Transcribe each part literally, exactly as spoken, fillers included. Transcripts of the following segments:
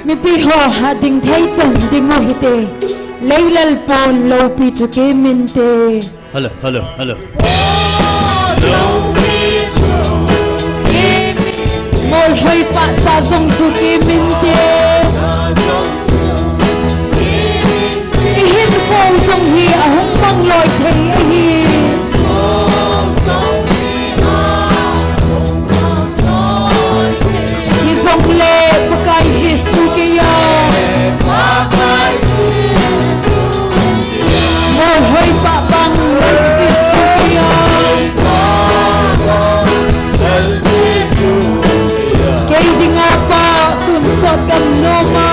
Mipi ho, ading thei chan ding u hite. Leilal pon loupi chu kei minte. Hello, hello, hello. Molhoi pah cha jong chu kei minte. Ihinkho jong hi ahung mang loi thei ahi. Hijongle Pakai Jesu keiya, Molhoi pah bang Lal Jesu keiya, kei dinga pa tonsot gam noma.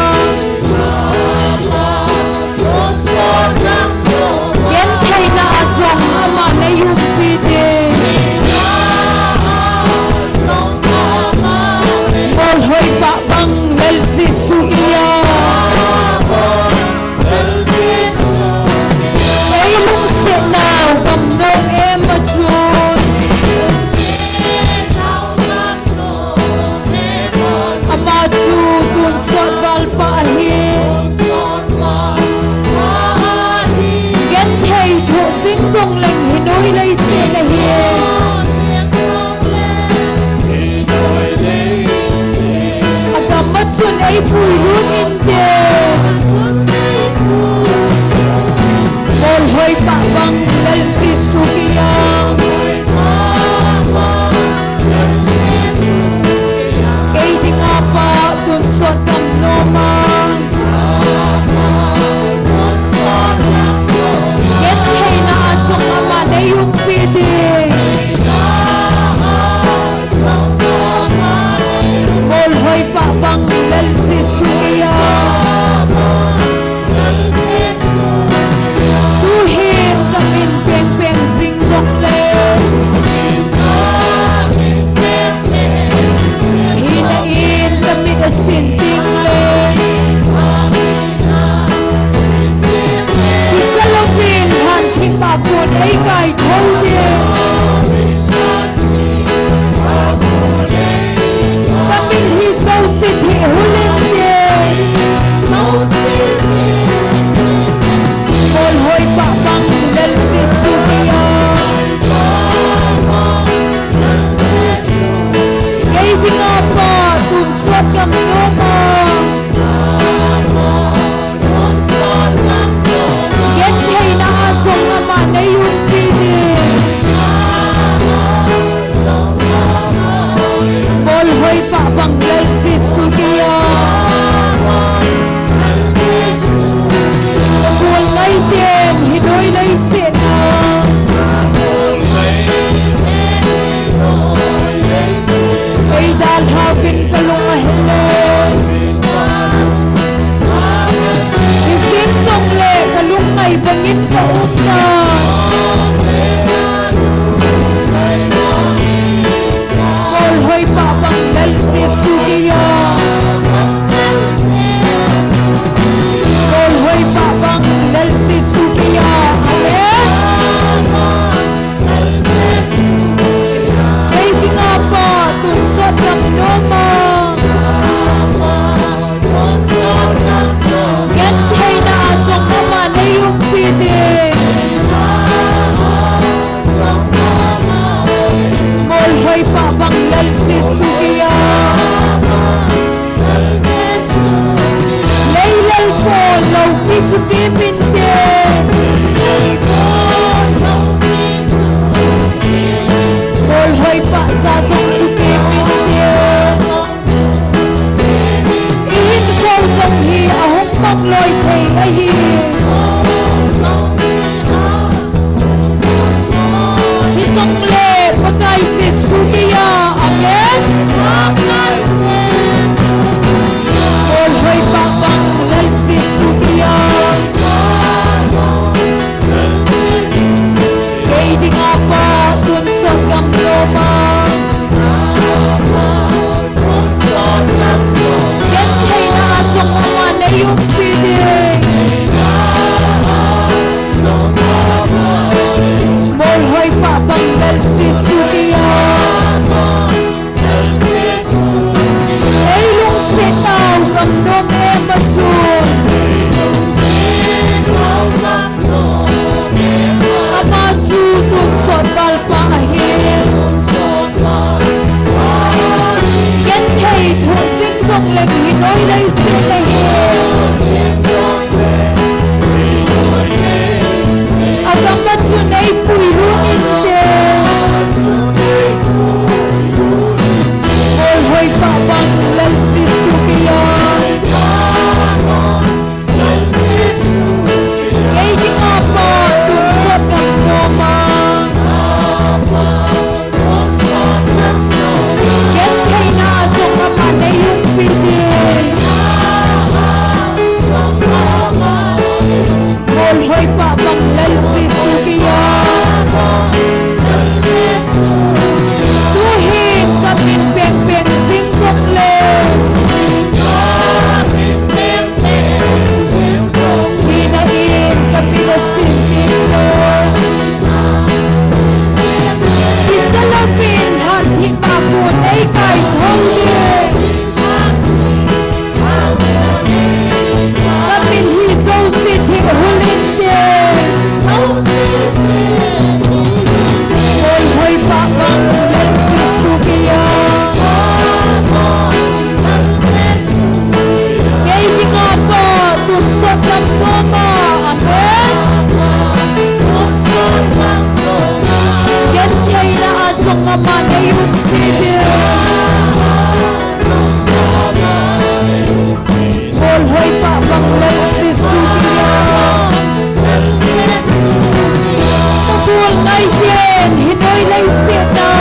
Gentheina a jong ama nei umpi ding. Molhoi pah bang Lal Jesu keiya, ei lungsetnau gam nom em a chun. Ama chu tonsot valpa ahi. Genthei thoh jing jongleng hinoi leiset ahi. Agam a chun ei puilut inte. Molhoi pah bang Lal Jesu keiya, kei dinga pa tonsot gam noma. Gentheina a jong ama nei umpi ding. Molhoi pah bang Lal Jesu keiya, tuhin kamin pengpeng jing jongle, thina in kamit asin ding le, kicha louvin hanthing ma kon ei kai thou ding. Kamit hi jouse thehhul inte. Molhoi pah bang Lal Jesu keiya, kei dinga pa tonsot gam noma. Gentheina a jong ama nei umpi ding. Molhoi pah bang Lal Jesu keiya, kabol ngai ten hinoi leiset a ei dalhauvin kalung ahile, hijeng jongle kalung ngai bangin kaum nai. Molhoi pah bang Lal Jesu keiya, molhoi pah bang Lal Jesu keiya. Amen. Kei dinga pa tonsot gam noma. Gentheina a jong ama nei umpi ding. Molhoi pah bang Lal Jesu keiya, leilal pon loupi chu kei minte. Molhoi pah cha jong chu kei minte. Ihinkho jong hi ahung mang loi thei ahi. Hijongle Pakai Jesu keiya, amen. Molhoi pah bang Lal Jesu keiya, kei dinga pa tonsot gam noma. Gentheina a jong ama nei umpi ding. Molhoi pah bang Lal Jesu keiya, ei lungsetnau gam nom e Leng hi noi leiset ahi. Agam a chun eipui lut inte. Molhoi pah bang Lal Jesu keiya. Kei dinga pa tonsot gam nom a. Gentheina a jong aman eiumpi ding. Molhoi pah bang Lal Jesu keiya. Tuhin kamin pengpeng jing jongle. Thina in kamin asin ding lou. Kicha louvin hanthip a kon eikai thou ding. Kamil hi jouse thip hul inte. Molhoi pah bang Lal Jesu keiya. Kei dinga pa tonsot gam nom a. Amen. Gentheina a jong aman eiumpi ding. Molhoi pah bang Lal Jesu keiya. Ka kul ngai ten hi noi leiset a.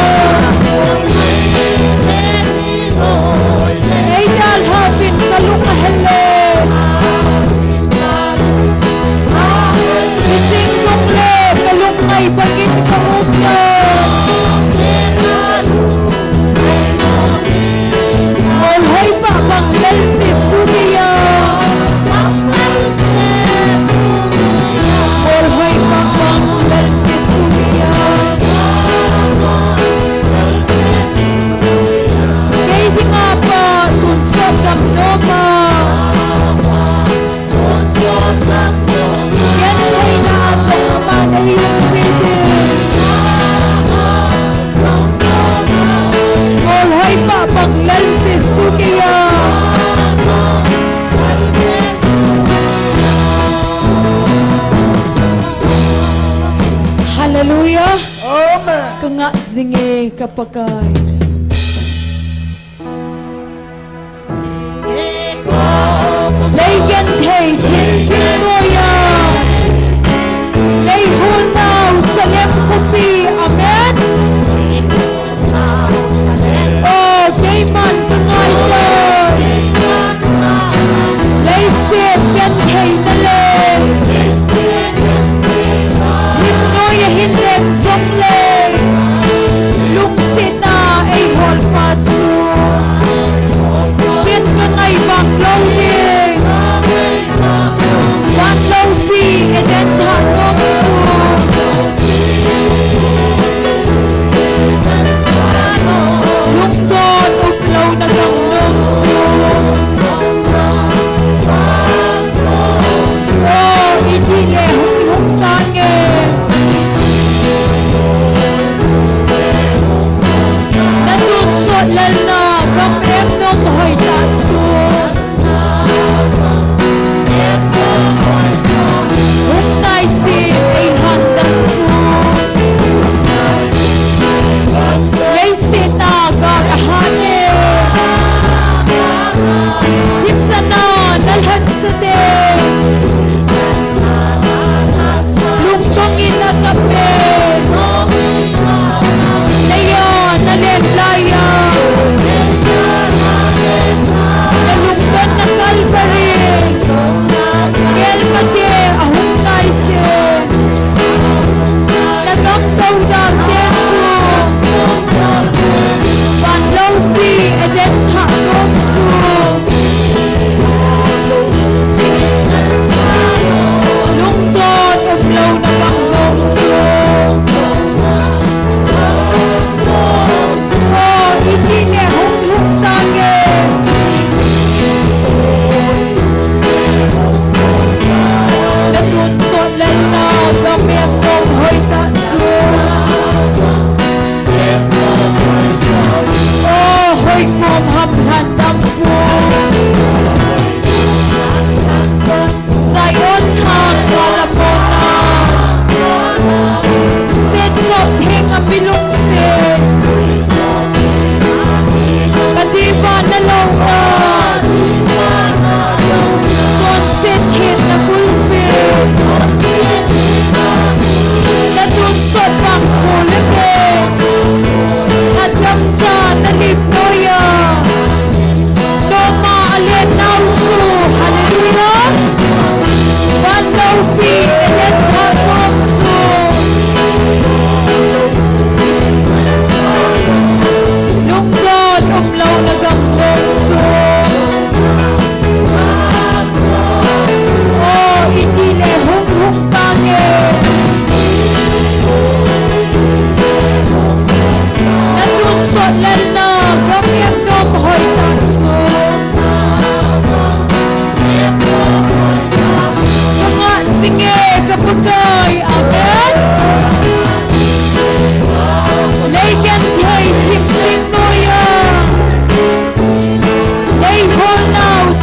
Ei dalha uvin ka lung ahel e. Hi jing jongle ka lungngai bangin ka um e. Molhoi pah bang Lal Jesu keiya. Molhoi pah bang Lal Jesu keiya. Kei dinga pa tonsot gam nom a. Gentheina a jong aman eiumpi ding. Molhoi pah bang Lal Jesu keiya. Hallelujah. Amen. Ka ngah jing e ka Pakai. Lei genthei thim sing noiya. Lei hol nau Salem khopi. Amen. O, keiman ka ngai tai. Leiset gentheina le. Hin noiya hin leng jongle. Lungset na ei hol pa chu. Ken ka ngai bang lou ding.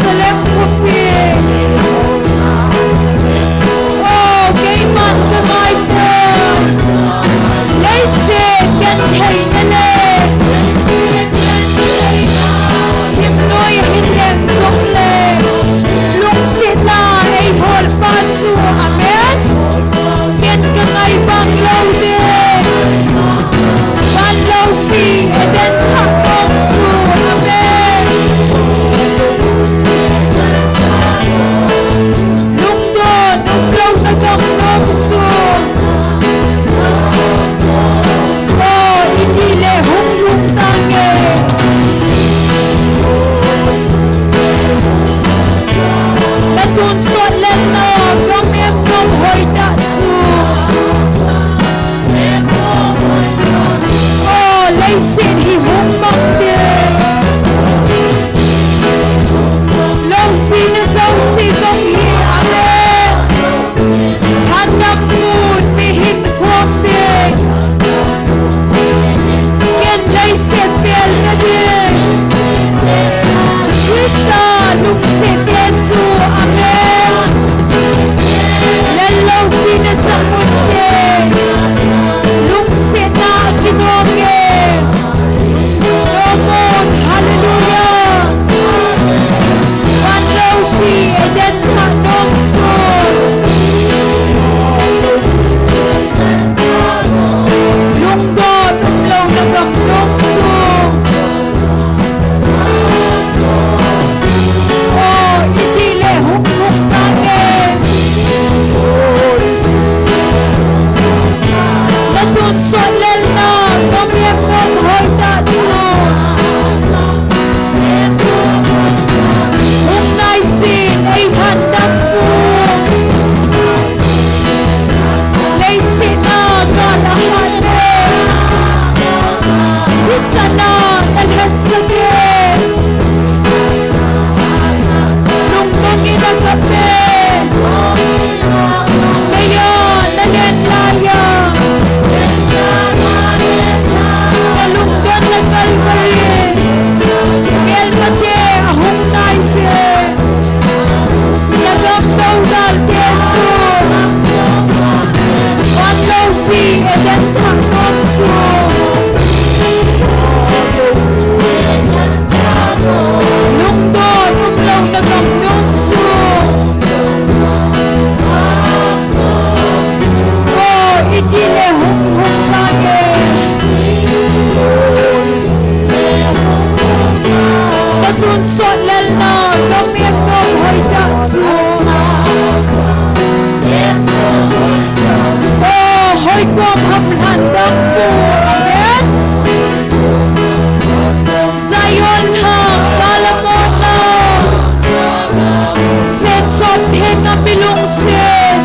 Jerusalem khopi. O, keiman ka ngaito. Leiset genthei na le. Himnoi hin leng jong le. Lungsetna eihol pa chu. Amen. Ken ka ngai bang lou ding. Van loupi Eden thah nom chu. Amen. Lungdon umlouna gam nom chu. O, iti le hung lhung tange. Na tonsot lelna gam em nom hoitah chu. O, leiset hi hung mang ding. Loupina jouse jong hi, amen. Lhandam mun mihem khom ding. Ken leiset pelna ding. Christa lungset te chu, amen. Lel loupina chang un te. Lungsetna akinom e. Nom un, hallelujah. Van loupi Eden thah nom chu. Lungdon umlouna gam nom chu. O, iti le hung lhung tange. Na tonsot lelna gam em nom hoitah chu. Hung naisin ei lhandam poi. Leiset a gal ahat le. Thisan a na lhatsah e. Lungdon in a kap e. Lei a na len lai a. Na lungdonna Calvary. Melmate ahung nai jeh. Na gam doudal te chu. Van loupi Eden thah nom chu. Lungdon umlouna gam nom chu. O, iti le hung hung tange. Na tonsot lelna gam em nom hoitah chu. O, hoi kom ham lhandam poi. Amen. Zion lhang kalamona. Setsot thenga mi lungset.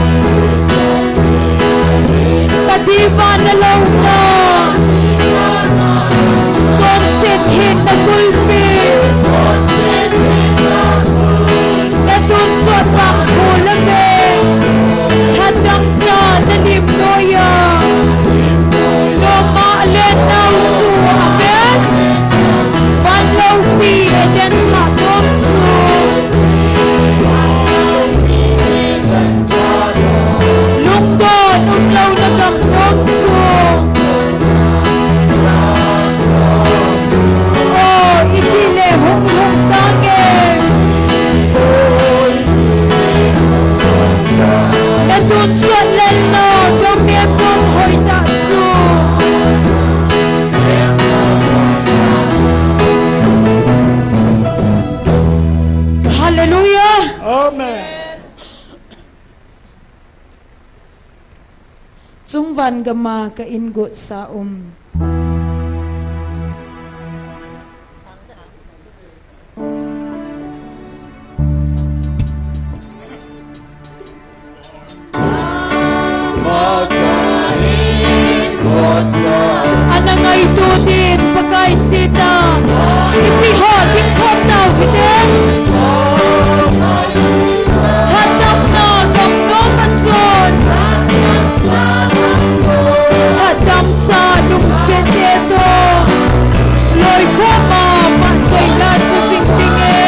Ka diva na louna. Chonset thenna kulpi. Na tonsot vang khu la ve. Lhadam cha na lim noiya. Loma le nau chu, amen. Van loupi Eden thah nom chu. Lungdon umlouna gam nom chu. O, iti le hung hung tange. Na tonsot lelna gam em nom hoitah chu. Hallelujah. Amen. Chungvan gama ka ingot sa um. Ana ngaito din Pakai chita. Ipi ho ding khom nau hite. Lhadamna gam nom a chun. Lhadam cha lungset te toh. Loikhom a vahchoi la sa jing ding e.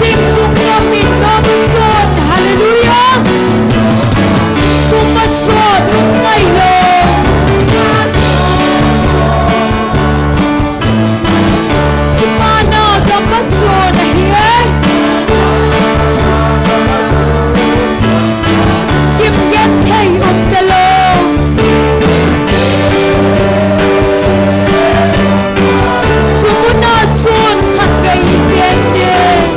Ding chung gam in gam chon. Hallelujah. Kum a sot um ngai lo. Kimana gam a chon ahi e. Kim genthei um talou. Chu muna chun khatvei i chen ding.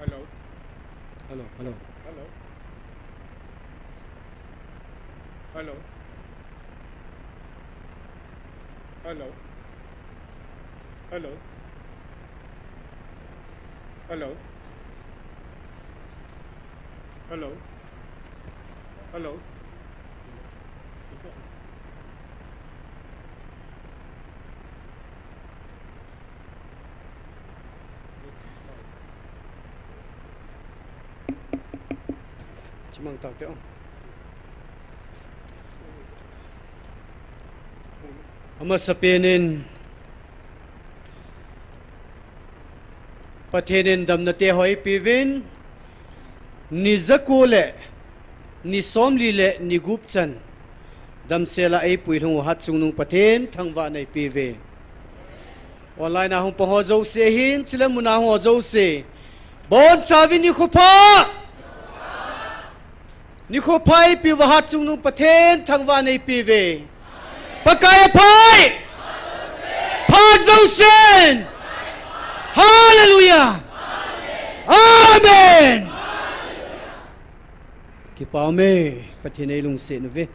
Hello. Hello, hello. Hello. Hello. Hello. Hello. Hello. Hello. Hello. Chimang tau te ong. Amasa penin, Pathen in damna te hoi piuvin, ni jaku le, ni somli le, ni gup chan, damsela eipui lhung u hatchungnung Pathen thangvahna ipi uve. Online a hung pang ho jouse hin, chule mun a hung ho jouse. Bonchauvin nikho pha. Nikho pha ipi uva hatchungnung Pathen thangvahna ipi uve. Pakai aphai. Phat jousen. Hallelujah. Amen. Kipah ume, Pathen eilungset uve.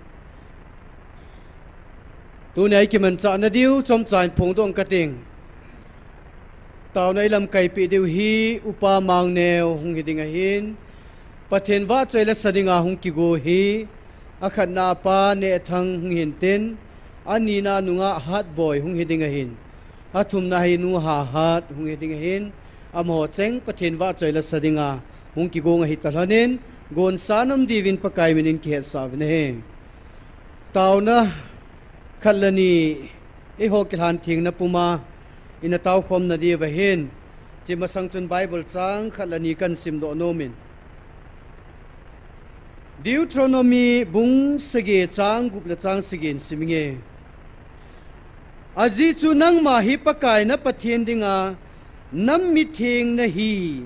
Tunia ikimanchah nadiu, chomcha in phongdoh ing kating. Taona ilamkai peh diu hi, Upa Mangneo hung hiding ahin. Pathen vahchoi lasa dinga hung kigo hi, akhatna a Pa Nehthang hung hintin, anina nungah Hatboi hung hiding ahin. Athumna hi Nu Hahat hung hiding ahin. Amaho cheng Pathen vahchoi lasa dinga hung kigo ahi talhonin, gonsa nom diuvin Pakai minin kihetsah uvin ahi. Taona khat le ni, eiho kilhan thengna puma, ina taokhom nadiuva hin, chi masang chun Bible chang khat le ni kahin simdoh nomin. Deuteronomy bung sagi chang gup le chang sagi in sim inge. Ajeh chu nangma hi Pakai na Pathen dinga nam mitheng nahi.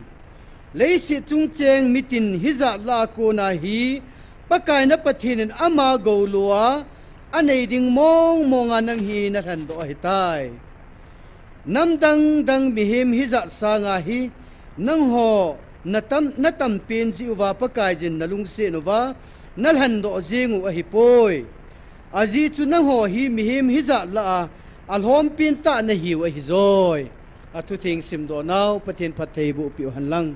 Leiset chung cheng mitin hijat lah a kona hi Pakai na Pathen in ama goulo a, anei ding mong monga nang hi nalhendoh ahitai. Nam dang dang mihem hijat sanga hi nangho natam, natam pen jeh uva Pakaiyin nalungset uva nalhendoh jeng u ahipoi. Ajeh chu nangho hi mihem hijat lah a, alhompen tah nahiu ahijoi. Athutheng simdoh nau, Pathen phattheiboh peh u henlang.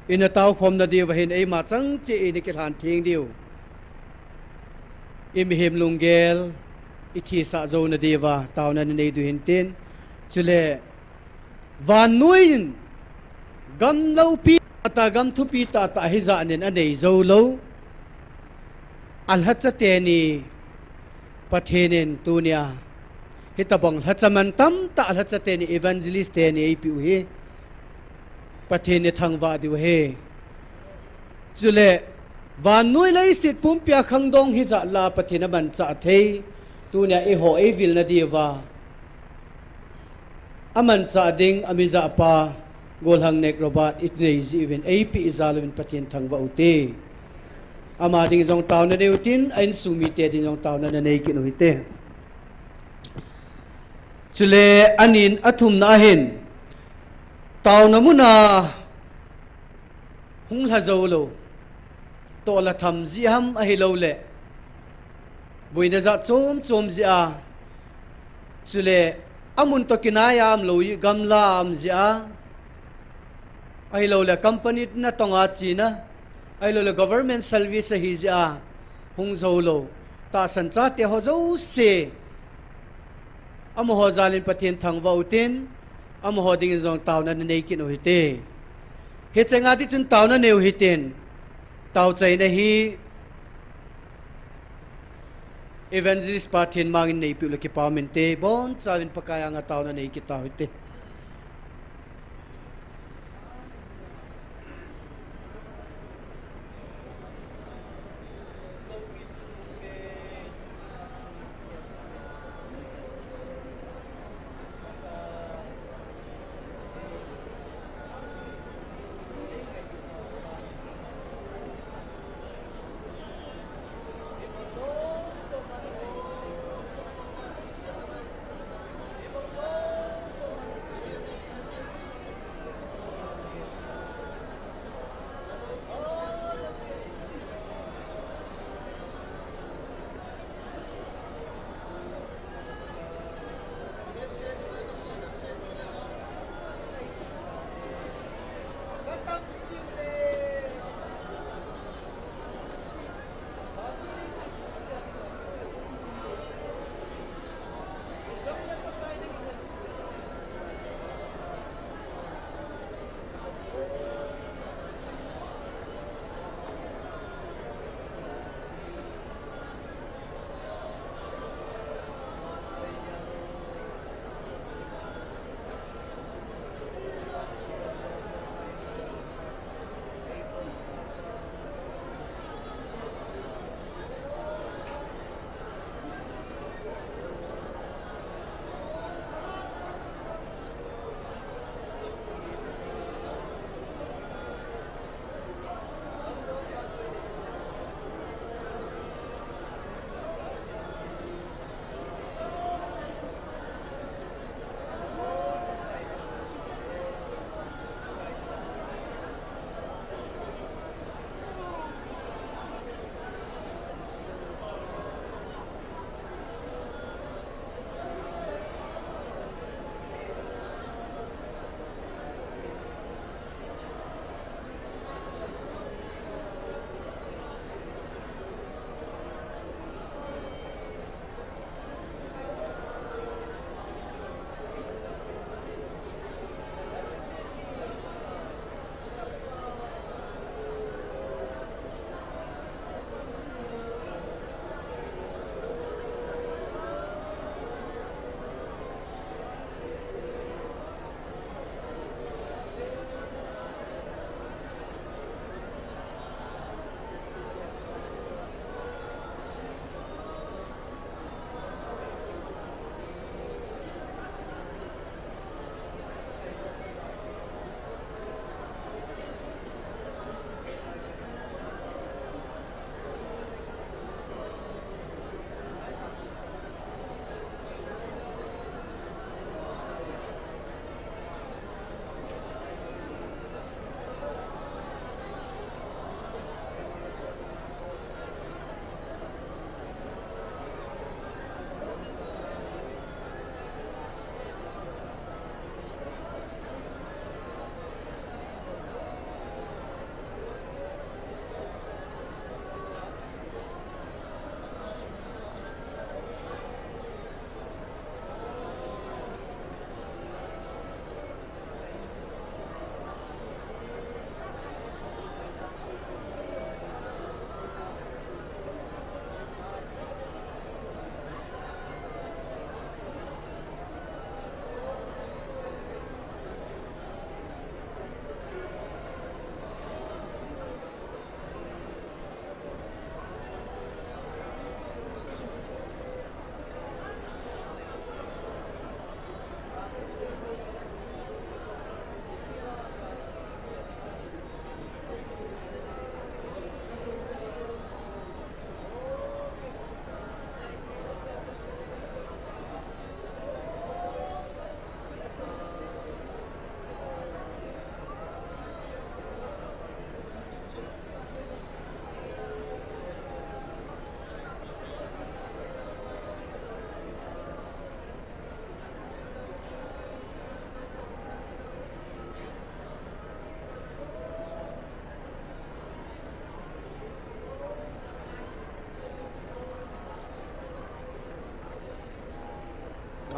Ina taokhom nadiuva hin eima chang cheh in ikilhan theng diu. Imihem lunggel, ithisah jou nadiuva, taona nanei diu hintin. Chule, vannoi in, gam loupi tahtah, gam thupi tahtah hijat in anei jou lou. Alhacha teni, Pathen in tunia, hitobang lhacha mantam tah lhacha teni evangelist teni eipeh u hi. Pathen in thangvah diu ahi. Chule, vannoi leiset pumpia khangdong hijat lah a Pathen amanchah thei. Tunia eiho eivil nadiuva. Amanchah ding, amijahpa, Golhangnek Robert, inei jeh uvin, eipeh jal uvin Pathen thangvah ute. Ama ding jong taona nei utin, a insung mite ding jong taona nanei kit u hite. Chule anin athumna ahin, taona muna hung lha jou lou, toh lha tham jeh ham ahilouleh, boina jat chom chom jeh a, chule amun toh kinai a umlou, gamla a um jeh a, ahilouleh company natong a chena, ahilouleh government service ahi jeh a hung jou lou, tahsan chate ho jouse, amaho jal in Pathen thangvah utin, amaho ding in jong taona nanei kit u hite. Hichenga ding chun taona nei u hitin, taochaina hi Evangelist pa Thenmang in neipeh u le kipah um inte, bonchauvin Pakai anga taona nei kit tau hite.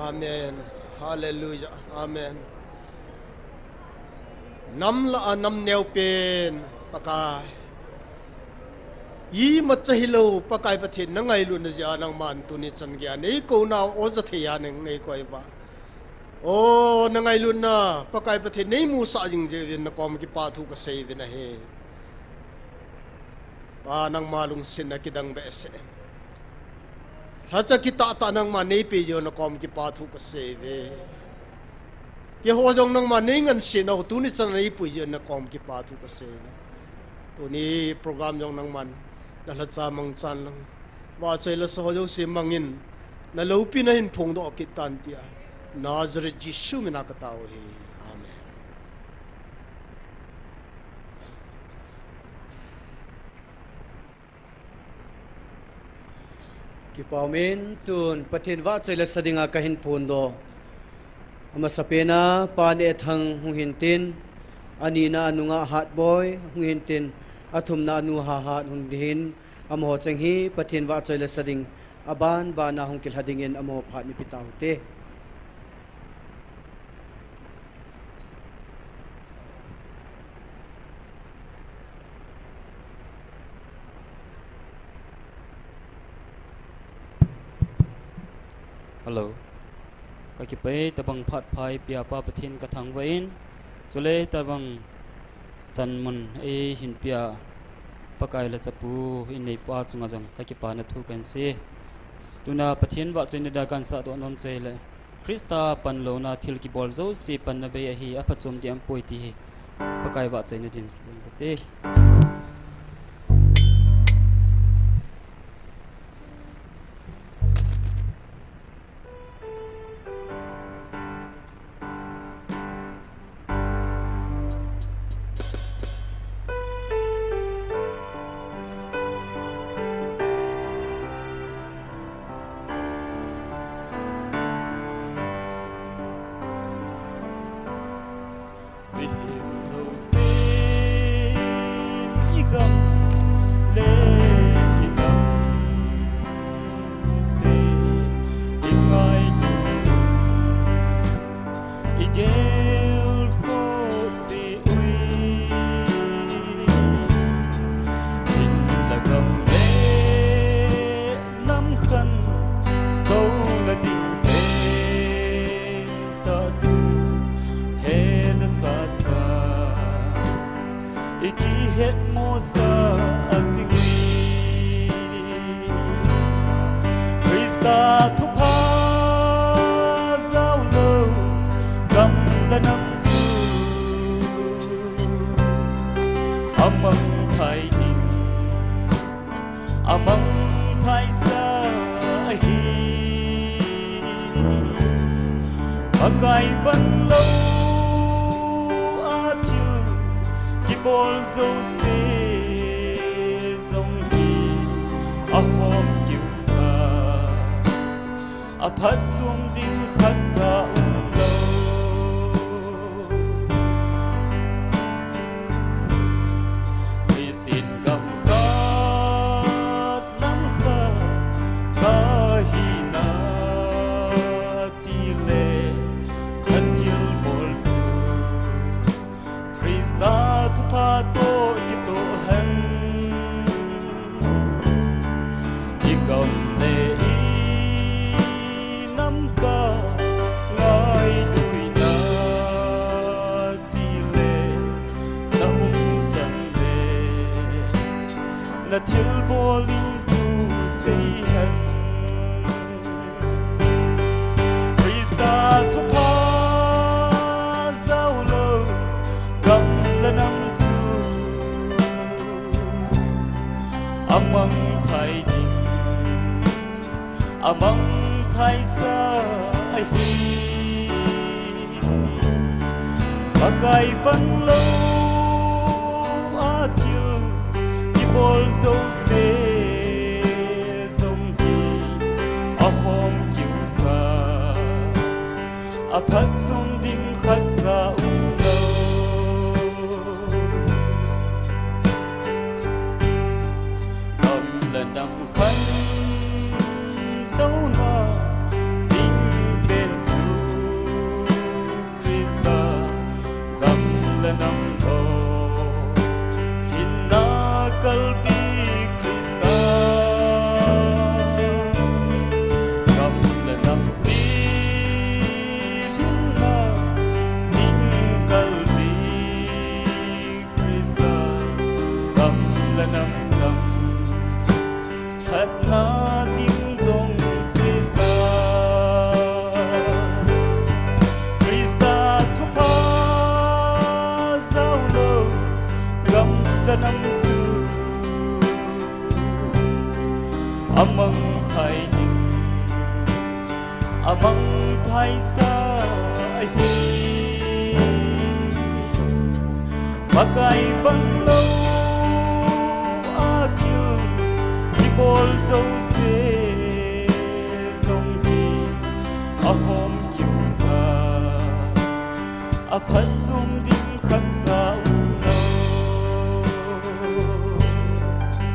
Amen. Hallelujah. Amen. Nam lah a nam neo pen Pakai, imacha hilou Pakai Pathen, na ngailutna jeh a nangman tuni chan geiya nei kou nau, o jathei a nei, nei koi uva. O, na ngailutna Pakai Pathen, nei musah jing jeh uvin na kom kipa thu kasei uvin ahi. Pa, nangma lungsetna kidang behseh. Lhacha kitah tah nangma nei peh jeh u na kom kipa thu kasei uve. Keiho jong nangma nei ngansena u tuni chan nei pui jeh u na kom kipa thu kasei uve. Tuni program jong nangman na lhacha mangchan lang, vahchoi lasa ho jouse mangin, na loupina hin phongdoh kit tan tia Nazareth Jesu mina katao uve. Amen. Kipa umin, tun Pathen vahchoi lasa dinga kahin phondoh. Amasapen a Pa Nehthang hung hintin, anina a nungah Hatboi hung hintin, athumna a nu Hahat hung hin, amaho cheng hi Pathen vahchoi lasa ding, aban ban a hung kilha dingin amaho phat neipe taute. Hello. Kakipah e, tabang phat pha eipea Pa Pathen kathangvah in, chule tabang chan mun eihin pea Pakai lhachapu in neipa chunga jong kakipana thu kahin sei. Tuna Pathen vahchoina dia kahin sahdoh nom chu ahile, Christa panlouna thil kibol jouse panna bei ahi, aphatchom ding aumpoi ti hi Pakai vahchoina din sah ding kate. Mihem jousen igam le idam che, ingailutna igelkhoh che ui. Hinla gam le nam khantouna ding pen tah chu hena sasa ikihetmosah jing ui. Christa thupha jaolou gam le nam chu amangthai ding, amangthaisah ahi. Pakai panlou a thil kibol jouse jong hi ahom kiusah, aphatchom ding khatcha umlou. Christian gam khat nam khat kahina tile kathilbol chu Christa thupha toh kitoh hen. Igam le inam kangailutna tile naum chan le nathilbol in thu seihen. Christa thupha jaolou gam le nam chu amangthai ding, amangthaisah ahi. Pakai panlou a thil kibol jouse jong hi ahom kiusah, aphatchom ding khatcha umlou. Gam le nam khantouna ding pen Hinna kalbi Krista, gam le nampi hinna ding kalbi Krista, gam le nam cham phatna ding jong Krista. Krista thupha jaolou gam le nam chu amang thai ding, amang thai sa ahi. Pakai banglou a thil kibol jouse jong hi ahom kiusa, aphatchom ding khatcha umlou.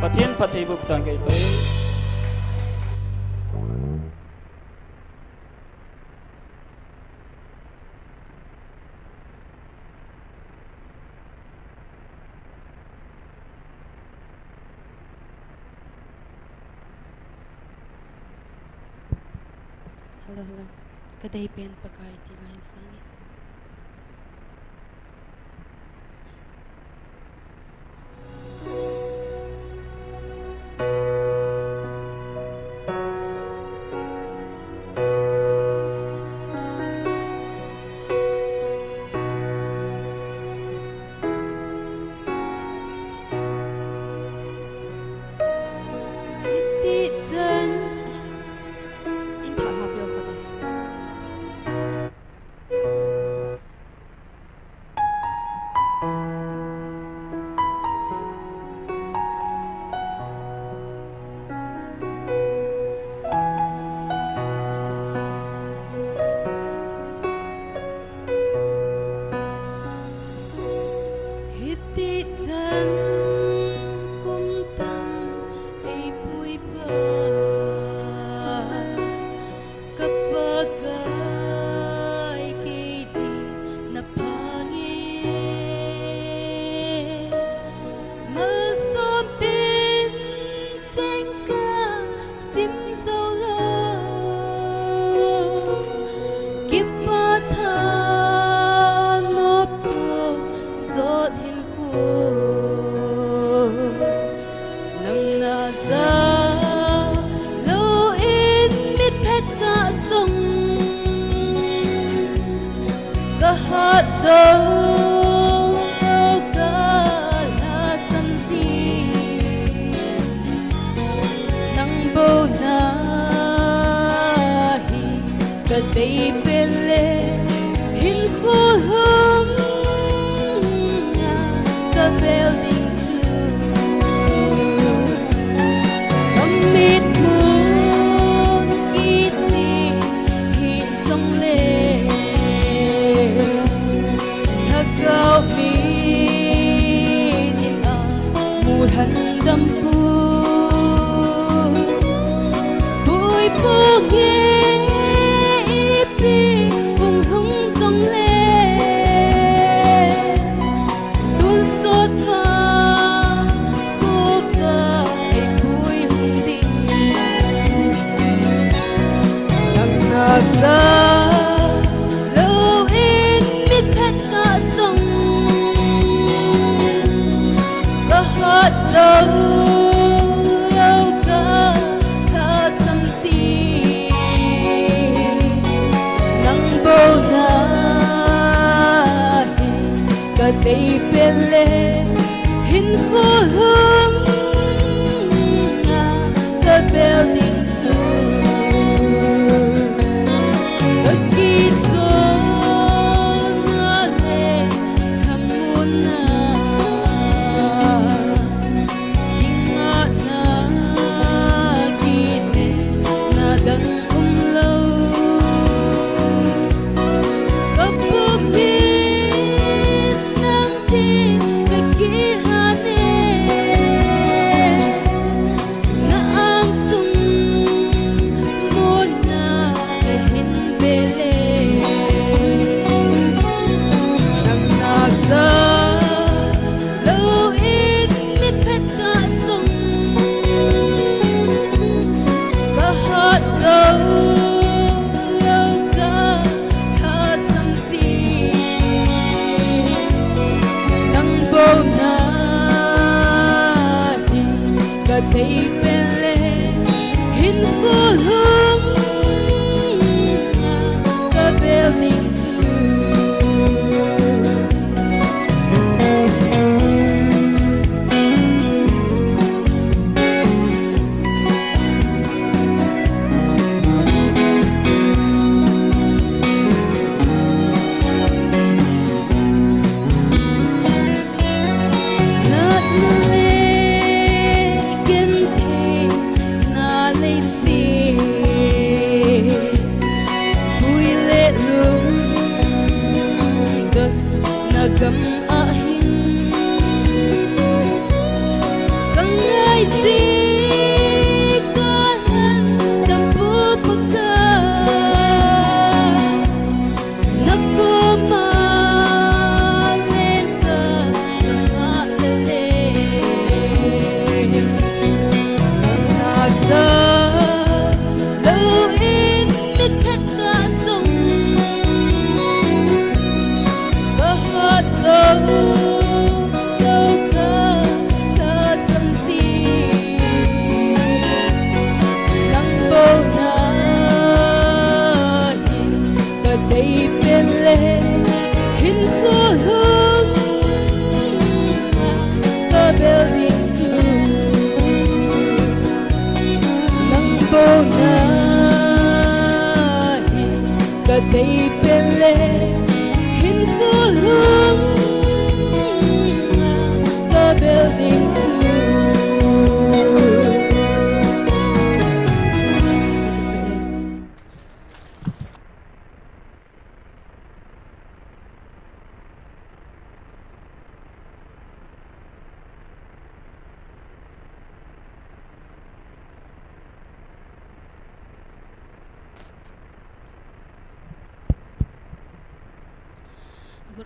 Pathen phattheiboh tang kei pai. Hello, hello. Kadei pen Pakai ti la insang e. Hiti chan in tha ha pio kha ba. Hiti chan kum tam ei pui pa, ka Pakai kei ti na pha nge. Malsom tin cheng ka sim zo lo, kipa tha nop sot hin khu. Nang na ja lou in mit phet ka song, ka hat zo lou ka la sam ji. Nang bou na hi ka dei pen le, hin khu hung na ka bel ding chu. Ka mit mun kiti hi zong le, lhagao mi din a mu lhan dam pu. Pui pu nge ipi hung hung zong le, tun sot va, ko va ei pui hung ding. Nang na ja lou in mit phet ka song, ka hat zo lou ka la sam ji. Nang bou na hi ka dei pen le, hin khu hung na ka bel ding chu. Ka kichol na le hamun na, kingah na, kine na dang um lo. Ka pum in nang tin ka kihane, na angsung mun na ka hin bele. Nang na ja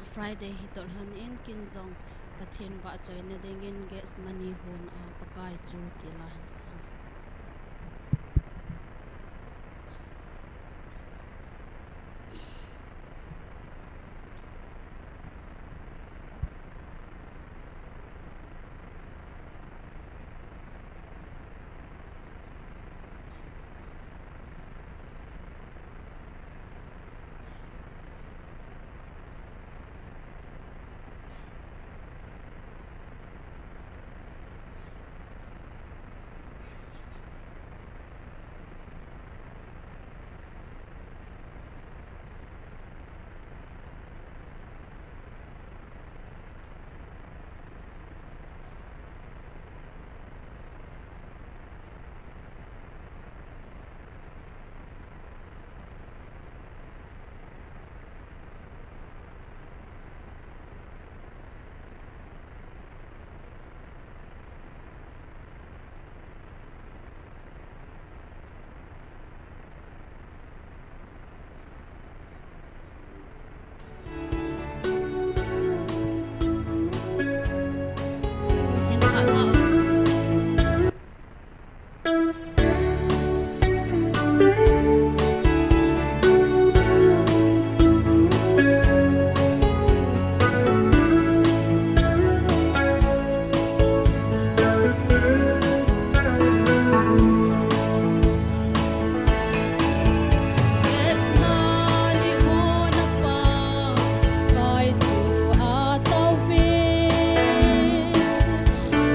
Friday hi toh lhon in kin jong Pathen vahchoina dingin Gethsemane hon a Pakai chu tila hin sang.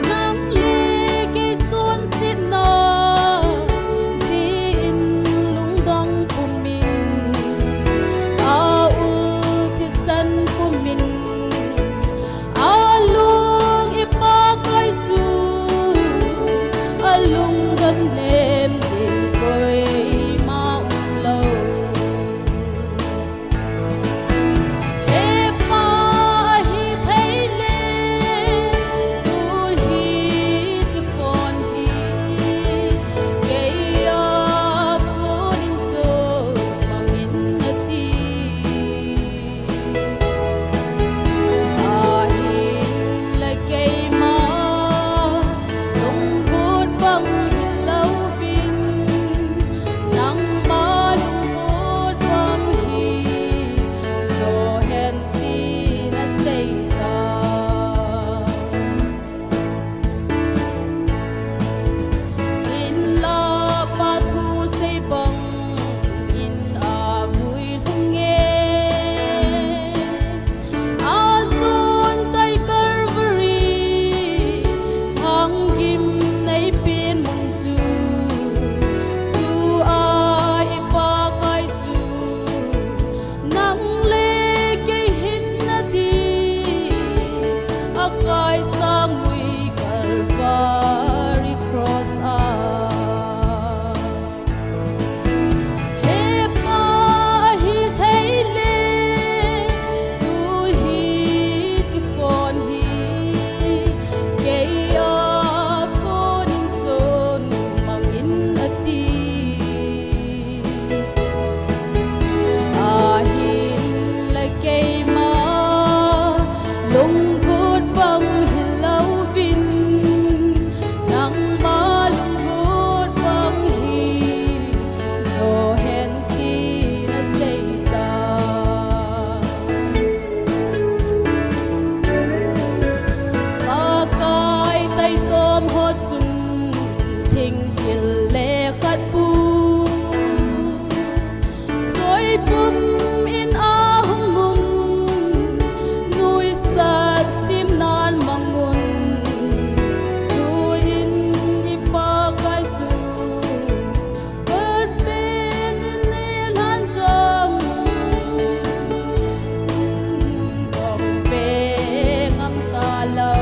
Nang le kei chonsetna jeh in lungdong pumin, a ul thisan pumin, a lung i Pakai chu, a lungdon lem ding koima umlou. He Pa ahi thei le, tuni hiche pon hi kei a konin chun mangin ati. Ahinla keima lunggot bang hilouvin, nangma lunggot bang hi jo hen tin asei tai. Hinla Pa thusei bang in a guilhung e, a jon tai Calvary, lhanggim nei pen mun chu, chua i Pakai chu, nang le kei hinna ding a kaisang ui Calvary cross a. He Pa ahi thei le, tuni hiche pon hi kei a konin chun mangin ati. Ahinla keima lunggot bang hilouvin, nangma lunggot bang hi jo hen tin asei tai. Pakai taitom ho chun thingphel le khatpu choi pum in ahung um, nuisat simnan mang un, chuin i Pakai chu, kotpen in eilhan jong, jong pe ngam talou.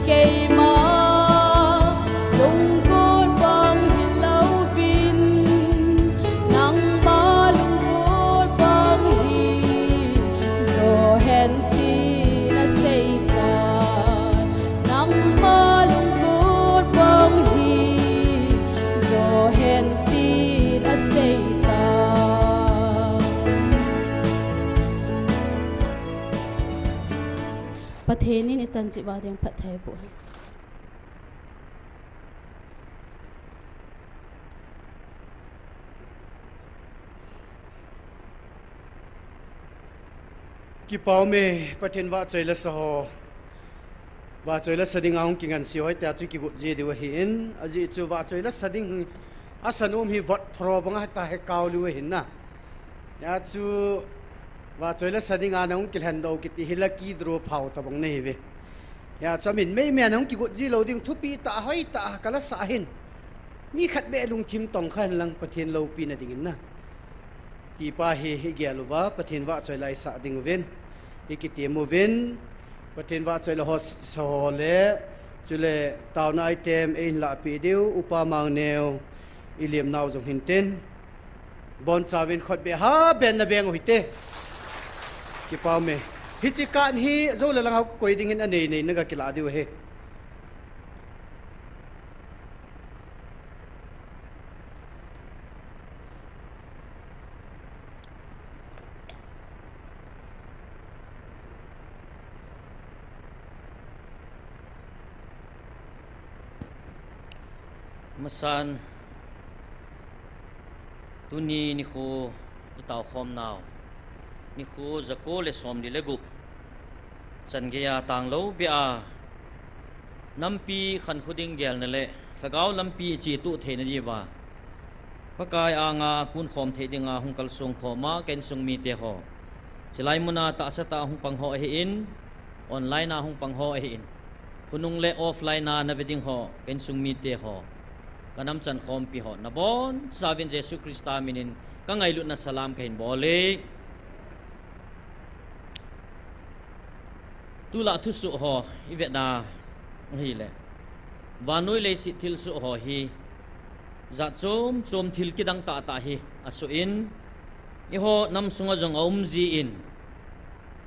Keima lungkut bang hilouvin, nangma lungkut bang hi, jo hen tin asei tai. Nangma lungkut bang hi, jo hen tin asei tai. Pathen in ichan cheh uva ding phatthei boh hen. Kipah ume, Pathen vahchoi le sa ho. Vahchoi le sa dinga hung kingansei ho hitia chu kigot ji diu ahin, ajeh chu vahchoi le sa ding asan um hi vot thro banga hita he kau liu ahin na. Hia chu vahchoi le sa dinga nahung kilhen doh kiti hi lucky draw phao tabang nahiuve. Hia chu amin meimei a nahung kigot ji lou ding thupi tah, hoi tah, kala sa ahin. Mi khat beh lungthim tong kha hen lang Pathen loupina dingin na. Tipa hi igel uva, Pathen vahchoi le isah ding uvin, ikitem uvin, Pathen vahchoi le ho sa ho le, chule taona item eihin lahpeh diu, Upa Mangneo, ilemnau jong hintin. Bonchauvin khut beh ha, ben na beng u hite. Kipah ume. Hiche card hi, jou le lang hou kakoi ding hin anei nei na ga kilah diu ahi. Masan, tuni nikho itao khom nau, nikho jako le somli le gup, chan geiya tanglou beh a, nampi khankho ding gelna le lhagao lampi ichetoh theina diuva, Pakai anga kun khom thei dinga hung kalsong khoma ka insung mite ho, chulai muna tahsa tah a hung pang ho ahin, online a hung pang ho ahin, khonung le offline a nave ding ho, ka insung mite ho, ka namchan khompi ho, nabonchauvin Jesu Christa minin ka ngailutna salam kahin bol e. Tulai thusoh ho ivet na ahile, vannoi leiset thilsoh ho hi jat chom chom, thil kidang tah tah hi asoh in, eiho nam sunga jong aum jin,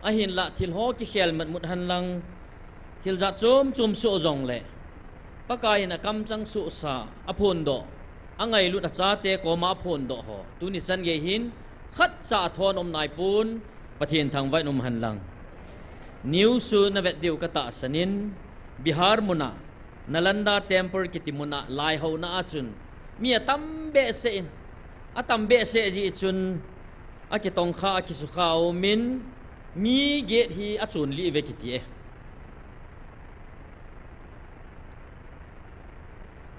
ahinlah thil ho kikhel matmut hen lang, thil jat chom chom soh jongle Pakai in akamchang sohsa, aphondoh, angailut achate koma aphondoh ho, tuni chan gei hin khatcha athon um naipon, Pathen thangvah in um hen lang. News chu navet diu katahsan in, Bihar muna, Nalanda Temple kiti muna, lai houna a chun mi atam behseh in, atam behseh jeh chun, akitongkha, akisukha aumin, mi get hi achon lih uve kiti e.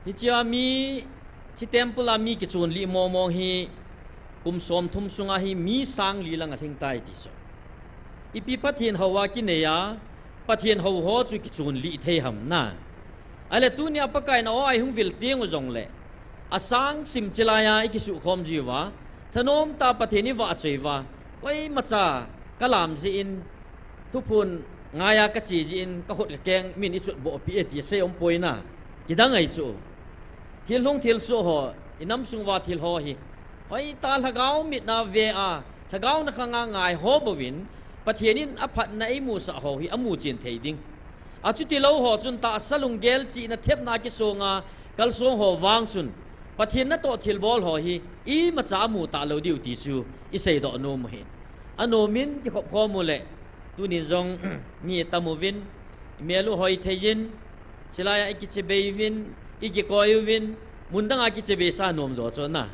Hichea mi, hiche temple a mi kichon lih mong mong hi, kum somthum sunga hi mi sang li lang alhing tai ti chu. Ipi Pathen hou a kinei a, Pathen hou ho chu kichon lih thei ham na. Ahile tunia Pakai in a-o a ihung vil teng u jongle, asang sim chilai a ikisukhom jiuva, thanom tah a Pathen ivahchoi uva, koimacha kalam jeh in, thuphon ngai a kache jeh in, kakhut kakeng min ichotboh peh e ti asei umpoi na. Kidang ahi chu. Thil hung thilsoh ho, inam sung uva thil ho hi, hoitah a lhagao mit a ve a, lhagao nakhang a ngai ho bouvin, Pathen in aphatna eimusah ho hi amu chen thei ding. Achutilou ho chun tahsa lunggel chihna thepna kisonga kalsong ho vang chun, Pathen natoh thilbol ho hi imacha amu talou diu ti chu iseidoh nom u ahi. Anomin kikhop khom u le, tunin jong mi atam uvin, imel u hoi thei in, chilai a ikichebei uvin, ikikoi uvin, mun dang a kichebeisa nom jo chu na.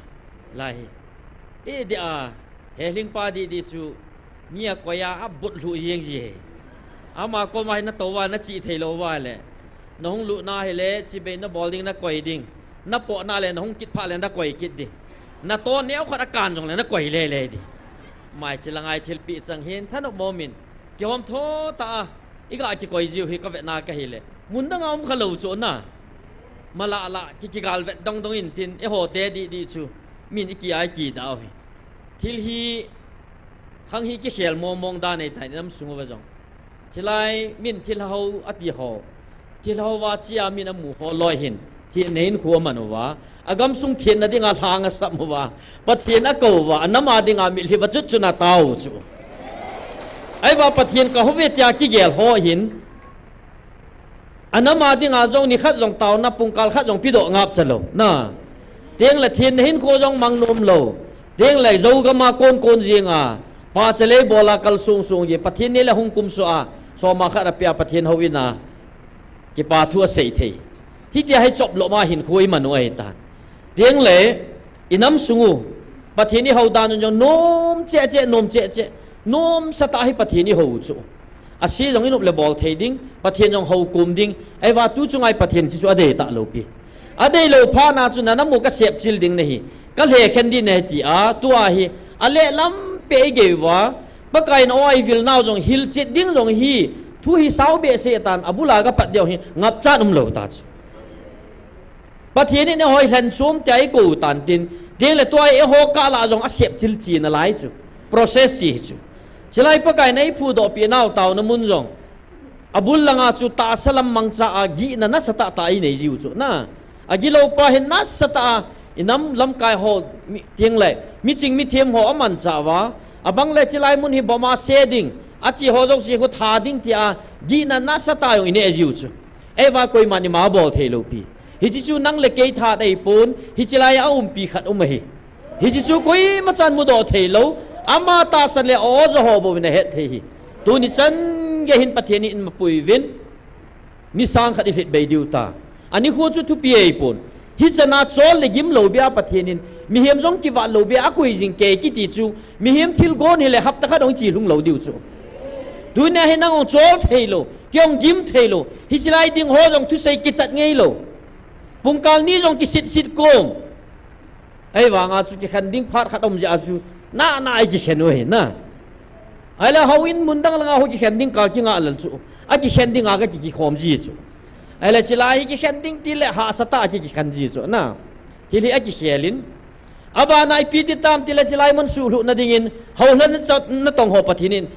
Lai hi, tedeh a, helhing pa didi chu, mi akoi a, abut lhuh jeng ji ahi. Ama koma hi natou uva, nachih theilou uva le, nahung lutna hile, chebei nabol ding nakoi ding. Napohna le, nahung kit phat le nakoi kit ding. Nato neokhat akan jongle nakoi lele ding. Mai chilanga thilpeh chang hin, thanop momin, kihom tho tah a iga kikoi jiu hi kavetna kahile, mun dang a um khalou chu na. Malah lah, ki, kigalvet dong dong intin, eiho te didi chu, min iki a ikidah u hi. Thil hi, khang hi kikhel mong mong dan ahitai, inam sung uva jong. Hilai min thil hao ati ho, Thilhou va chia min amu ho loi hin, thenna hinkho aman uva, agamsung thenna dinga lhang asam uva, Pathen akou uva, anam a dinga mitlhi va chut chun atao u chu. Ahivang Pathen kaho uve tia kigel ho hin, anam a dinga jong nikhat jong taona pungkal khat jong pedoh ngap cha lou. Na. Tengle thenna hinkho jong mang nom lou. Tengle jou gam a kon kon jing a, pa chalei bol a kal sung sung jing, Pathen ni le hung kum so a, soma khat apia Pathen houin a kipa thu asei thei. Hitia hi chop lou ma hinkho iman u ahitan. Tengle, inam sung u, Pathen ihou dan u jong nom cheh cheh, nom cheh cheh, nomsa tah hi Pathen ihou u chu. Ase jong inop le bol thei ding, Pathen jong hou kum ding, ahivang tu chunga hi Pathen chi chu adei talou pi. Adei lou phat na chu nana mu kasep chil ding nahi, kalhekhen ding nahi tia, tua hi, aleh lam peh igei uva, Pakai in o a ivil nau jong hilchet ding jong hi, thu hi sao behseh tan, abul a kapat ding hi, ngapchat umlou ta chu. Pathen in eiho hi lhenchom tia eikou tan tin, tengle tua hi eiho kah lah jong asep chil chi nalai chu, process chi hi chu. Chulai Pakai in eiphudoh pi nau taona mun jong, abul langa chu tahsa lam mangcha a gihna nasatah tah inei jiu chu na. Agilou pa hin nasatah a, inam lamkai ho, mi, tengle, miching mithem ho amanchah uva, abangle chulai mun hi bomb a se ding, ache ho jouse khu tha ding tia, gihna nasatah jong inei jiu chu. Ahivang koiman ima bol theilou pi. Hiche chu nang le kei tha ahipon, hiche lai a umpi khat um ahi. Hiche chu koima chan mudoh theilou, ama tahsan le ajo ho bouvin ahet thei hi. Tuni chan gei hin Pathen in eimapui uvin, ni sang khat ilhit bei diu ta. Anikho chu thupi ahipon. Hichan a chol le gimlou bia Pathen in, mihem jong kivat lou bia akoi jing kei kiti chu, mihem thilgon hile hapta khat hung chi lhung lou diu chu. Tunia hi nang hung chol theilou, kei hung gim theilou, hiche lai ding ho jong thusei kichat ngeilou. Pungkal ni jong kisit sit kom. Ahivanga chu kikhen ding phat khat um jeh a chu, na, na, eikikhen u ahi na. Ahile houin mun dang langa ho kikhen ding kal kinga lel chu, akikhen dinga kaki, kikhom ji chu. Ahile chulai hi kikhen ding tile hahsa tah a kikhen ji chu na. Thil hi akikhel in. Abana ipi ti tam tile chulai mun suhlhuhna dingin, houlhatna natong ho Pathen in,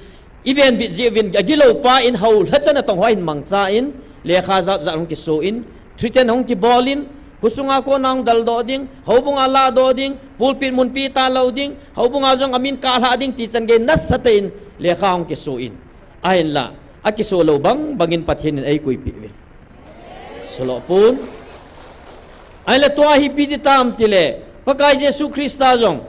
iven bit jeh uvin, agilou pa in houlhatna natong ho ahin mangcha in, lekha jat jat hung kiso in, threaten hung kibol in, khosunga kona hung daldoh ding, houbunga lahdoh ding, pulpit mun peh talou ding, houbunga jong amin kalhah ding ti chan gei nasatah in, lekha hung kiso in. Ahinla, akiso lou bang bangin Pathen in eikoipeh uvin. Solo pon. Ahile tua hi ipi ti tam tile, Pakai Jesu Christa jong,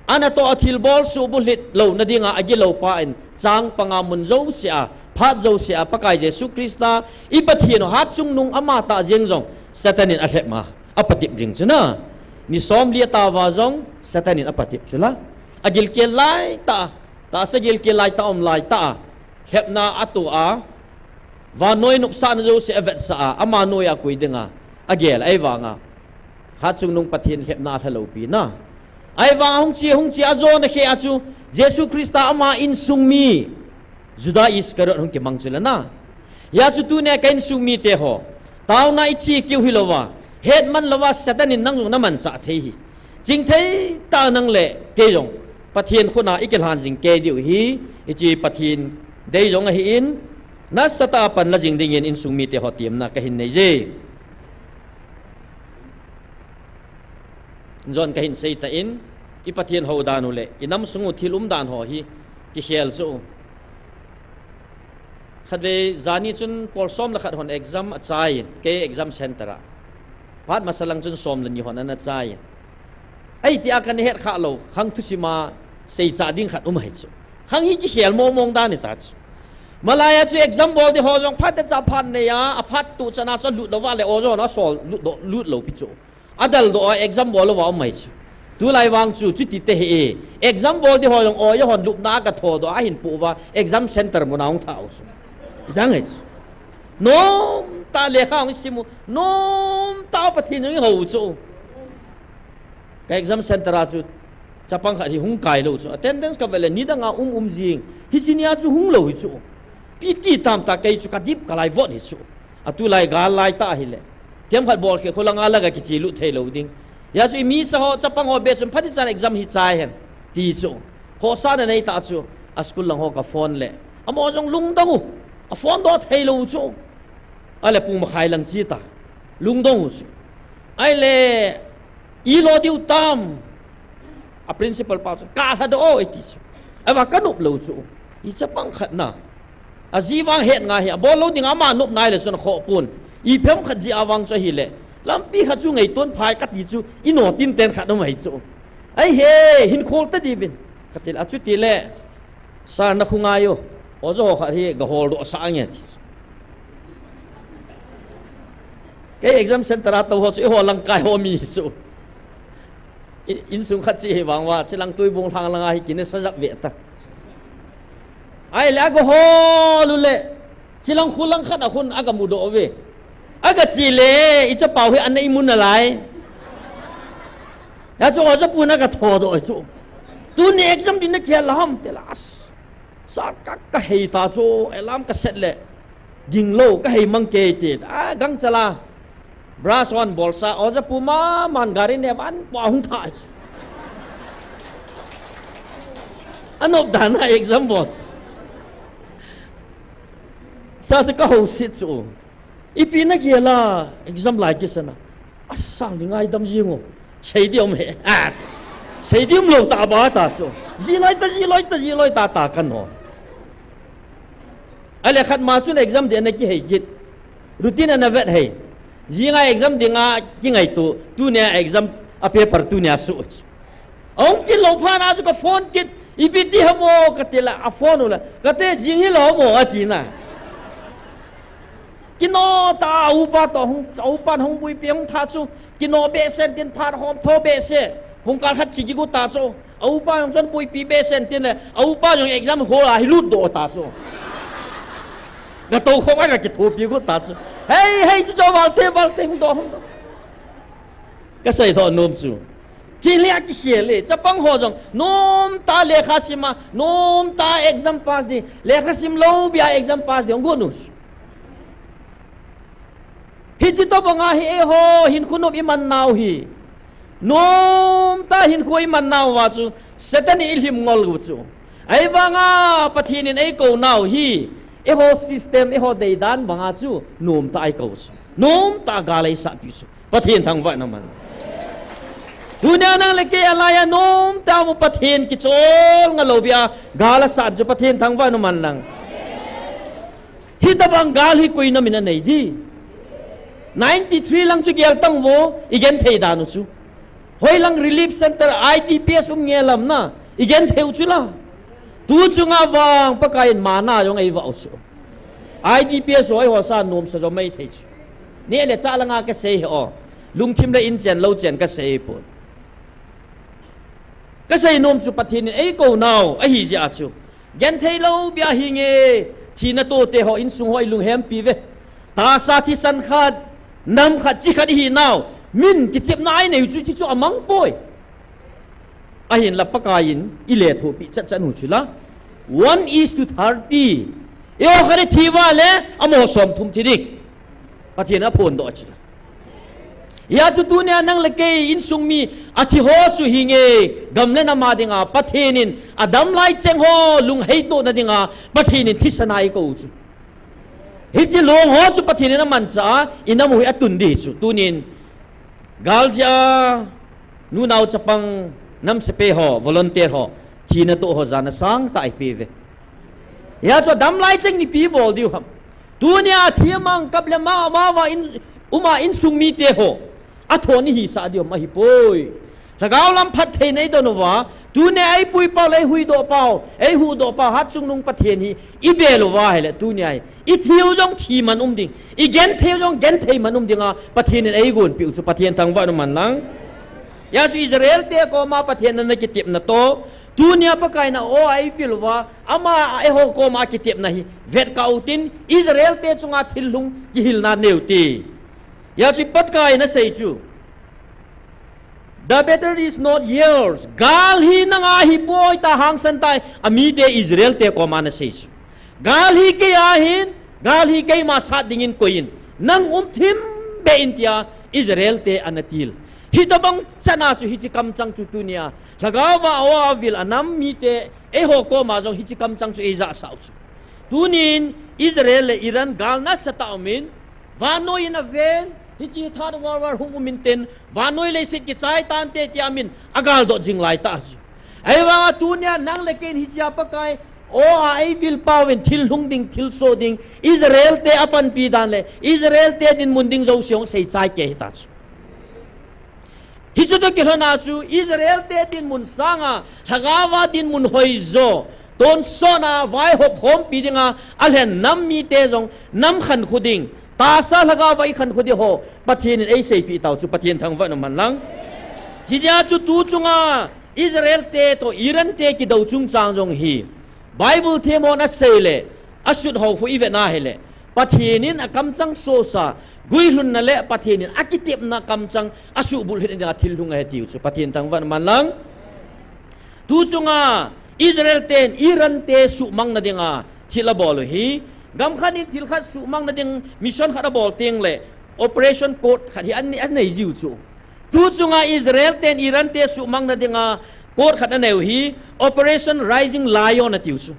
anatoh a thilbol suhbulhit louna dinga agilou pa in, chang panga mun jouse a, phat jouse a, Pakai Jesu Christa, i Pathen u hatchungnung ama tah jeng jong, Satan in alhep ma, apatep jing chu na. Ni somli atao va jong, Satan in apatep chu la. Agilkel laitah, tahsa gilkel laitah, um laitah a, lhepna ato a, vannoi nopsahna jouse avetsah a, ama noi a koi dinga, agel ahivanga, hatchungnung Pathen lhepna alha lou pi na. Ahivanga hung che, hung che, ajona kheh a chu, Jesu Christa ama insung mi, Juda Iscariot hung kimang chu le na. Hia chu tunia ka insung mite ho, taona iche keu hilouva, hetman louva, Satan in nang jong namanchah thei hi. Chingthei tah nang le kei jong, Pathen khut a ikilhan jing kei diu hi, hiche Pathen dei jong ahin, nasatah a panla jing dingin insung mite ho temna kahin nei je. Jon kahin sei tan, i Pathen hou dan u le, inam sung u thil umdan ho hi, kikhel chu. Khatvei jani chun pol som le khat hon exam achai in, kei exam center a. Phat masa lang chun som le ni hon ana chai in. Ahi tia kana het kha lou, khang thusim a seicha ding khat um ahi chu. Khang hi kikhel mong mong dan ahi ta chu. Malai a chu exam bol ding ho jong phat techa phat nei a, aphat tu chana chu lut louva le o jong asol lut doh, lut lou pi chu. Adaldoh a exam bol louva um ahi chu. Tulai vang chu, chuti te hi e. Exam bol ding ho jong o, ahon lupna a kathodoh a ahin poh uva, exam center mun a hung thah u chu. Idang ahi chu. Nomtah lekha hung sim u, nomtah Pathen jong ihou u chu. Ka exam center a chu, chapang khat hi hung kai lou chu. Attendance kavet le, nidang a um um jing. Hiche nia chu hung lou hi chu. Ipi ti tam tah kei chu kadip kalai vot hi chu. Atulai gal lai tah ahile. Themkhat bol khe kholanga laga kiche lut thei lou ding. Hia chu imisa ho, chapang ho beh chun phatichan exam hi chai hen. Ti chu. Khohsahna nei tah chu. A school lang ho ka phone le. Amaho jong lungdong u. A phone doh thei lou chu. Ale pung makhai lang chi ta. Lungdong u chu. Ahile, i lo diu tam. A principal pa chu, "Ka lha doh o," ati chu. Ahivang ka nop lou chu. I chapang khat na. Aji vang het ngai hi, abol lou ding ama nop nai le chun akhoh pon. I phem khat ji avang chu ahile. Lampi khat chu ngaiton phai kati chu, i no tin ten khat um ahi chu. Ahi he, hin khol ta diuvin. Kati le, achuti le. Sir, na khu ngai o. Oja ho khat hi ga hol doh sah nge ti. Kei exam center a tou ho chu, eiho lang kai ho mi chu. I, insung khat chi hi vang uva, chilang Tuibong lhang langa hi kine sa jap ve ta. Ahile aga hol u le, chilang khu lang khat a khun aga mu doh ve. Aga chi le, i chapau hi ana imu nalai. Hia chu oja pun aga tho doh chu. Tuni exam din na kihe la ham ti la as. Sa ka, ka hei ta chu, alarm ka set le. Ging lou, ka hei mang kei ti. A, gang chala. Brush on, bol sa, oja pu ma, man gari ne, van, wa hung tha. Anop dan a exam bol. Sa sa ka ho sit chu. Ipi na kihe la, exam lai kisana. Asang ni ngaidam jing o. Sei di um he. A. Sei di um lou ta ba ta chu. Ji loi ta, ji loi ta, ji loi ta ta kan ho. Ale khat ma chun exam di ana kihei kit. Routine ana vet hei. Ji nga exam di nga kingai tu. Tunia exam a paper tunia su. Ahung kit lou phat na chu ka phone kit. Ipi ti ham o kati la a phone u la. Kati jing hi lou mo ati na. Kino ta a upa to hung, a upan hung buipi hung tha chu. Kino behseh in tin phat hom tho behseh. Hung kal khat chi kigu ta chu. A upa jong chun buipi behseh in tin le. A upa jong exam hall a hi lut doh ta chu. Ga tou khom a ga kithopi gu ta chu. Hei, hei, chu chu val te, val te, hung doh, hung doh. Ka sei tho nom chu. Thil hi a kikhel e, chapang ho jong, nom ta lekha sim a, nom ta exam pass di, lekha sim lou bia exam pass di, hung gon u. Hichi tobang a hi eiho, hinkho nom i man nau hi. Nom ta hinkho i man nau va chu, Satan in i lhim ngol u chu. Ahivang a, Pathen in ei kou nau hi, eiho system, eiho deidan bang a chu, nom ta ei kou chu. Nom ta gal ei sah pi chu. Pathen thangvah in aman. Tunia nang le kei a lai a nom ta mu Pathen kichol nga lou bia gal a sah chu Pathen thangvah in aman lang. Hitabang gal hi koi nam in anei di. Ninety three lang chu gel tang vo i genthei dan u chu. Hoilang relief center I D P S um nge lam na i genthei u chu la. Tu chunga vang Pakai in mana jong ei vah u chu. I D P S ho eiho sa nom sa jo mai thei chu. Neh le chah langa ka sei hi o. Lungthim le in chen lou chen ka sei pon. Ka sei nom chu Pathen in ei kou nau ahi jeh a chu. Genthei lou bia hi nge thina to te ho insung ho i lunghempi ve. Tahsa thisan khat, nam khat, chi khat i hi nau. Min kichepna ei nei u chu chi chu amang poi. Ahin la Pakai in i lethuhpi chat chat u chu la. One is to thirty. Eiho khat i thi va le, amaho som thum thi ding. Pathen in aphondoh a chu la. Hia chu tunia nang le kei insung mi a thi ho chu hi nge, gam le nam a dinga Pathen in a dam lai cheng ho lunghei tohna dinga Pathen in thisan a i kou chu. Hichi long ho chu Pathen in amanchah a, i nam u hi atun di chu. Tunin, gal jeh a, nu nao chapang nam sepai ho, volunteer ho, thina to ho jana sangtah i pe ve. Hia chu a dam lai cheng in ipi bol diu ham. Tunia thi amang kap le ma, ma va in, uma insung mite ho. Athon i hisah diu ham ahi poi. Lhagao lam phattheina i don uva. Tunia ei pui pau le ei huhdoh pau, ei huhdoh pau, Hatchungnung Pathen hi i bel uva ahile tunia hi. I thi u jong thi man um ding. I genthei u jong genthei man um dinga Pathen in ei gonpi u chu Pathen thangvah in aman lang. Hia chu Israel te koma Pathen in ana kitepna to. Tunia Pakai in a aw a ei vil uva, ama a eiho koma kitepna hi, vetkah u tin, Israel te chunga thil lhung kihilna nei u te. Hia chu Pakai in asei chu. The battle is not yours. Gal hi nang a hi poi ta hangsan tai, a mite Israel te koma ana sei chu. Gal hi kei a hin, gal hi keima sat dingin koi in. Nang um thim beh in tia Israel te ana til. Hitabang chan a chu hichi kamchang chu tunia. Lhagao va aw a vil a nam mite, eiho koma jong hichi kamchang chu ei jahsah u chu. Tunin Israel le Iran gal nasatah a um in, Vannoi in aven, hiche third world war hung um intin, vannoi leiset kichai tante tia min agaldot jing lai tah chu. Ahivanga tunia nang le keiin hichea Pakai, o a eivil pauvin thil lhung ding, thil so ding, Israel te apanpi dan le Israel te dinmun ding jouse hung seichai kei hita chu. Hichu toh kilhona chu Israel te dinmun sanga lhagaova dinmun hoijo, tonsotna vaihop khompi dinga alhen nam mite jong nam khankho ding, tahsa lhagaova ikhankho ding ho Pathen in eiseipeh tau chu Pathen thangvahna man lang. Chijeh a chu tu chunga Israel te toh Iran te kidou chungchang jong hi Bible themhon asei le, asut ho khu ivet na hile, Pathen in akamchang sosa, guilhunna le Pathen in akitepna kamchang asuhbulhit na dinga thil lhung ahi tiu chu Pathen thangvahna man lang. Tu chunga Israel ten Iran te suhmang na dinga thil abol u hi, gam khat in thil khat suhmang na ding mission khat abol teng le Operation Code khat hi anei, anei jiu chu. Tu chunga Israel ten Iran te suhmang na dinga code khat anei u hi Operation Rising Lion atiu chu.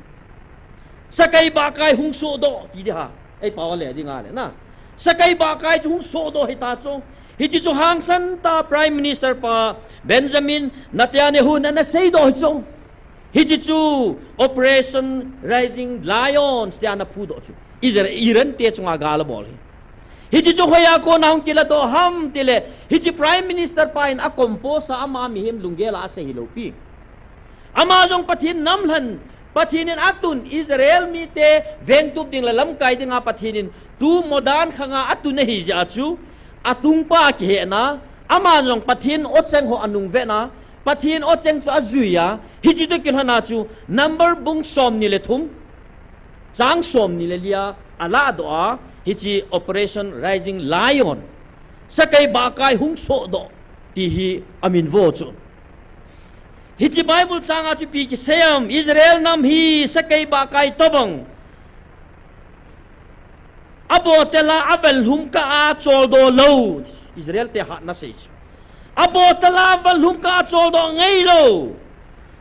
Sakai bahkai hung sohdoh ti di ha. Ei pao le dinga le na. Sakai bahkai chu hung sohdoh hita chu. Hiche chu hangsan tah Prime Minister pa Benjamin Netanyahu in ana seidoh hi chu. Hiche chu Operation Rising Lions tia ana phudoh chu. Israel, Iran te chunga gal abol hi. Hiche chu hoiya kona hung kiladoh ham tile, hiche Prime Minister pa in a compose a ama mihem lunggel a asei hilou pi. Ama jong Pathen namlhen, Pathen in atun Israel mite vengtup ding le lamkai dinga Pathen in tu modern khanga atun ahi jeh a chu, atungpa kihehna, ama jong Pathen ocheng ho anung vetna, Pathen ocheng chu ajui a, hiche toh kilhona chu Number bung somni le thum, chang somni le lia aladoh a, hiche Operation Rising Lion, Sakai bahkai hung sohdoh, ti hi amin vo chu. Hiche Bible changa chu ipi kisei ham, Israel nam hi sakai bahkai tobang, abotel a avel lhum kah a choldoh lou, Israel te hatna sei chu. Abotel a avel lhum kah a choldoh ngeilou,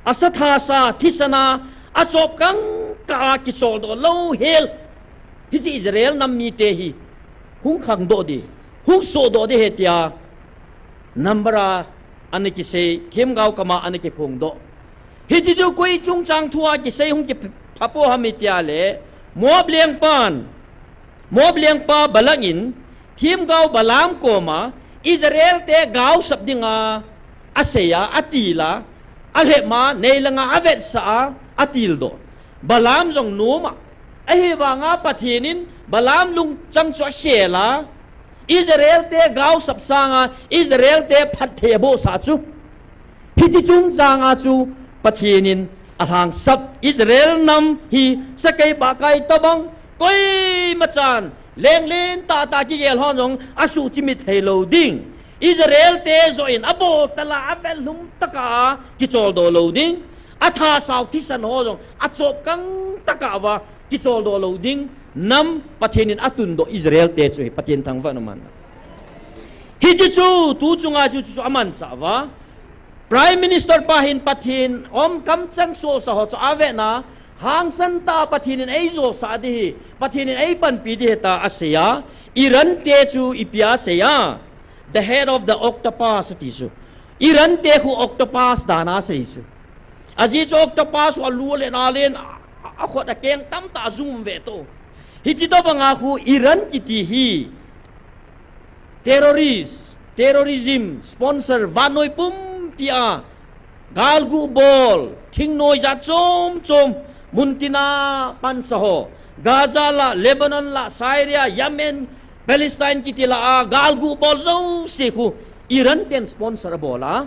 asathasa thisan a achop kangkah a kicholdoh lou hel. Hiche Israel nam mite hi hung khangdoh ding, hung sohdoh ding ahi tia Number a ana kisei, themgao kama ana kiphongdoh. Hiche chu koi chungchang thua kisei hung kiphapo ham itia le, Moab lengpan, Moab lengpa Balak in themgao Balaam koma Israel te gaosap dinga asei a, atil a, alhep ma neilanga avetsah a, atildoh. Balaam jong nom a, ahivanga Pathen in Balaam lungchang chu asel a, Israel te gaosap sanga Israel te phatthei abohsah chu. Hiche chungchanga chu Pathen in alhangsap Israel nam hi sakai bahkai tobang, koima chan lenglen tahtah kigel hon jong asuhchimit theilou ding, Israel te joh in abotel a avel lhum tah a kicholdoh lou ding, athasao thisan ho jong achop kangtah a va kicholdoh lou ding nam Pathen in atundoh Israel te chu hi Pathen thangvahna man. Hiche chu tu chunga chu, chu amansah uva, Prime Minister pa hin Pathen omkam chang sohsa ho chu avetna, hangsan tah a Pathen in eijosah ding ahi, Pathen in eipanpi ding ahi tia asei a, Iran te chu ipi asei a, the head of the octopus ati chu. Iran te khu octopus dan a asei chu. Ajeh chu octopus khu alu alen alen, a, a, akhut akeng tamtah a jum ve to. Hiche tobanga khu Iran kiti hi terrorist, terrorism sponsor vannoi pumpi a galgu bol, thingnoi jat chom chom, muntina pansa ho, Gaza lah, Lebanon lah, Syria, Yemen, Palestine kiti lah a galgu bol jouse khu Iran ten sponsor abol a.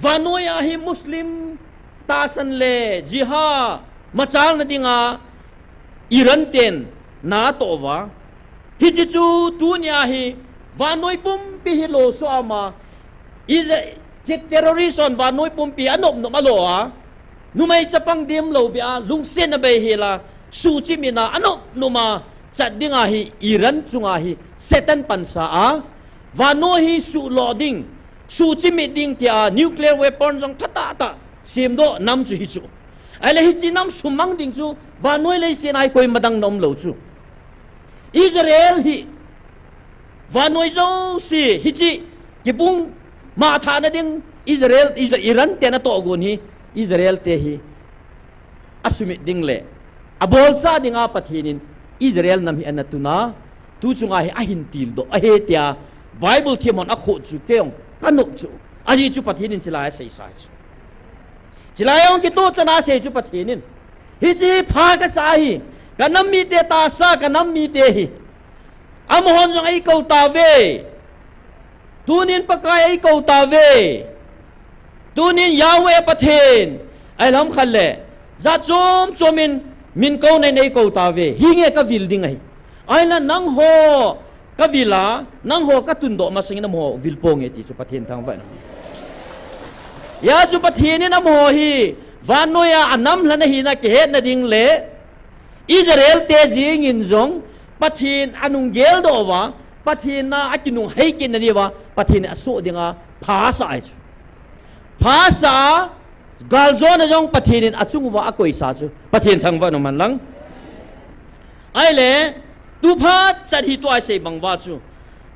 Vannoi a hi Muslim tahsan le jihad machalna dinga Iran ten na atoh uva. Hiche chu tunia hi vannoi pumpi hi losoh ama, Isra-, hiche terrorist hon vannoi pumpi anop nop a lo a, numei chapang demlou beh a, lungsetna beihel a, suhchimit na anop nop a chat dinga hi Iran chunga hi Satan pansa a, vannoi hi suhlo ding, suhchimit ding tia nuclear weapon jong phatah tah semdoh nam chu hichu. Ahile hiche nam sumang ding chu vannoi leiset a hi koima dang na umlou chu. Israel hi vannoi jouse hiche kibung ma thana ding Israel, Is-, Iran te natoh gon hi Israel te hi asumit ding le abolcha dinga Pathen in Israel nam hi ana tuna, tu chunga hi ahin tildoh ahi tia Bible themhon akhoh chu keijong kanop chu. Ajeh chu Pathen in chulai aseisa chu. Chulai jong kitoh chana asei chu Pathen in. Hiche pha kasa hi, kanam mite tahsa, kanam mite hi. Amahon jong eikou tauve. Tunin Pakai eikou tauve. Tunin Yahweh Pathen. Ahilam khat le. Jat chom chom in min kouna in eikou tauve. Hinge kavil ding ahi. Ahinla nangho kavil a, nangho katundoh masangin amaho vil ponge ti chu Pathen thangvah in. Hijeh chun Pathen in amaho hi, vannoi a anam lhana hina kihetna ding le, Israel te jeng in jong, Pathen anung geldoh uva, Pathen a akinung hei kit na diuva, Pathen in asoh dinga, pha asa ahi chu. Pha asa a, galjona jong Pathen in achung uva akoisa chu. Pathen thangvah in umhen lang. Ahile, tu phat chat hi tua isei bang uva chu.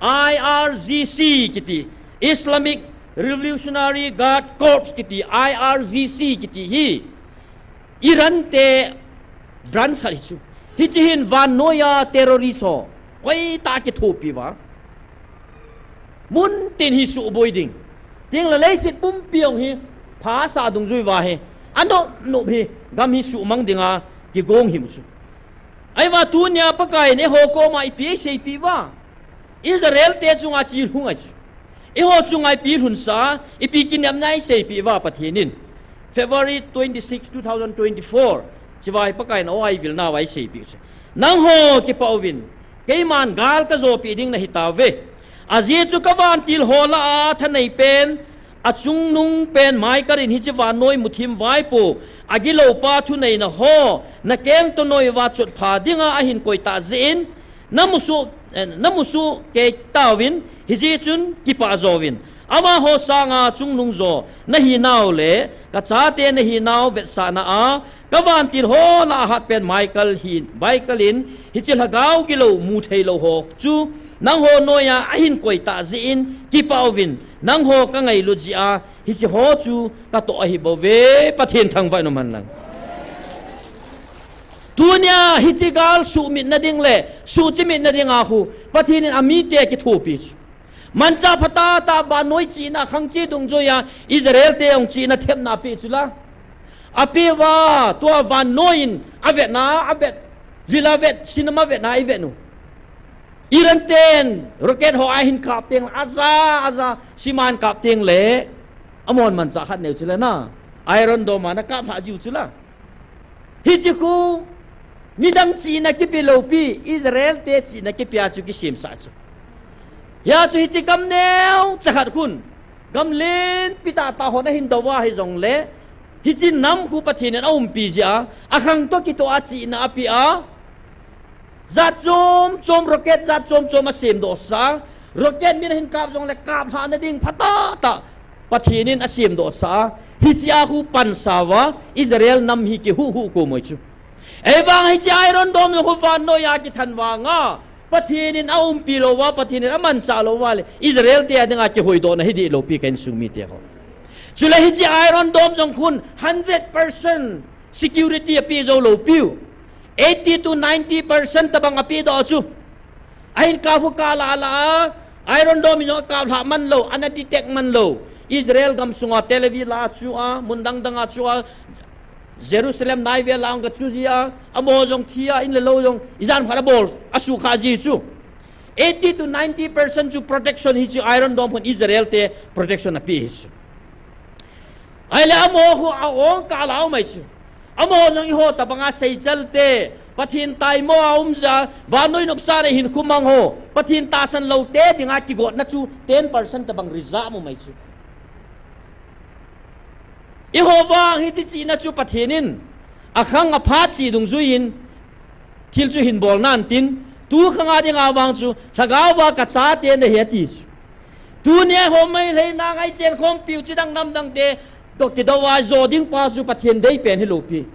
I R G C kiti, Islamic Revolutionary Guard Corps kiti, I R G C kiti hi. Iran te branch khat hi chu. Hiche hin vannoi a terrorist ho. Hoitah a kithopi uva. Mun tin hi suboi ding. Tin le leiset pumpi jong hi pha asa dungjui uva hi. Anop nop hi gam hi sumang dinga kigong him chu. Ahivang tunia Pakai in eiho koma ipi eiseipeh uva. Israel te chunga chilhung ahi chu. Eiho chunga ipi lhunsa, ipi kinepna eiseipeh uva Pathen in. February twenty-six, two thousand twenty-four. Hiche uva hi Pakai in aw eivilna uva eiseipeh chu. Nangho kipah uvin. Keiman gal kajopeh ding nahi tauve. Ajeh chu kavantil ho lah a thanei pen, achungnung pen Michael in hiche vannoi muthim vaipo, agilou pa thuneina ho, nakeng toh noi uva chotpha dinga ahin koi tah jeh in, namu soh, eh, namu soh kei tauvin, hijeh chun kipah jouvin. Amaho sanga chungnung jo nahinau le, kachate nahinau vetsahna a, kavantil ho lah a hat pen Michael hin, Michael in, hiche lhagao gilou mu theilou ho chu, nangho noiya ahin koi tah jeh in, kipah uvin, nangho kangailut jeh a, hiche ho chu katoh ahi bouve, Pathen thangvah in umhen lang. Tunia hiche gal suhmitna ding le, suhchimitna dinga khu, Pathen in amite kithopi chu. Manchah phatah tah vannoi chihna khang chih dungjuiya Israel te jong chihna themna apeh chu la. Apeh uva, tua vannoi in avetna, avet, lila vet, sinama vetna ivet u. Iran ten rocket ho ahin kap teng, aja, aja, sima ahin kap teng le, amahon manchah khat anei u chu la na. Iron Dome a ana kap lhah jiu chu la. Hiche khu, midang chihna kipe lou pi, Israel te chihna kipea chu kisemsah chu. Hia chu hiche gam neocha khat khun, gam lenpi tah tah hon ahin dou a hijongle, hiche nam khu Pathen in aumpi jeh a, akhang toh kitoh a chihna apeh a, jat chom chom, rocket jat chom chom asemdohsa, rocket min ahin kap jongle kap lhahna ding phatah tah Pathen in asemdohsa, hiche a khu pansa uva, Israel nam hi kihuhhuh kom u ahi chu. Ahivang hiche Iron Dome jong khu vannoi a kithan vanga, Pathen in aumpi lou uva, Pathen in amanchah lou uva le, Israel te a dinga kihoidohna hi dih lou pi ka insung mite ho. Chule hiche Iron Dome jong khun hundred percent security apeh jou lou piu. Eighty to ninety percent tabang apeh doh chu. Ahin kap khu kap lah lah a, Iron Dome in jong akap lhah man lou, ana detect man lou. Israel gamsunga Tel Aviv lah a chu a, mun dang dang a chu a, Jerusalem naivel lah a jong kachu ji a, amaho jong thi a, in le lou jong, ijan khat abol, asukha ji chu. Eighty to ninety percent chu protection hiche Iron Dome khun Israel te protection apeh hi chu. Ahile amaho khu a-ong kah lah a um ahi chu. Amaho jong eiho tabanga seichal te, Pathen taimo a um jeh a, vannoi nopsahna hinkho mang ho, Pathen tahsan lou te dinga kigotna chu ten percent tabang reserve um ahi chu. Eiho vang hiche chihna chu Pathen in akhang aphat chih dungjuiyin thil chu hin bol nan tin, tu khanga dinga vang chu lhagao va kachate nahi ati chu. Tunia ho Meitei na ngaichen khompiu chidang namdang te toh kidou a jo ding pa chu Pathen deipen hilou pi.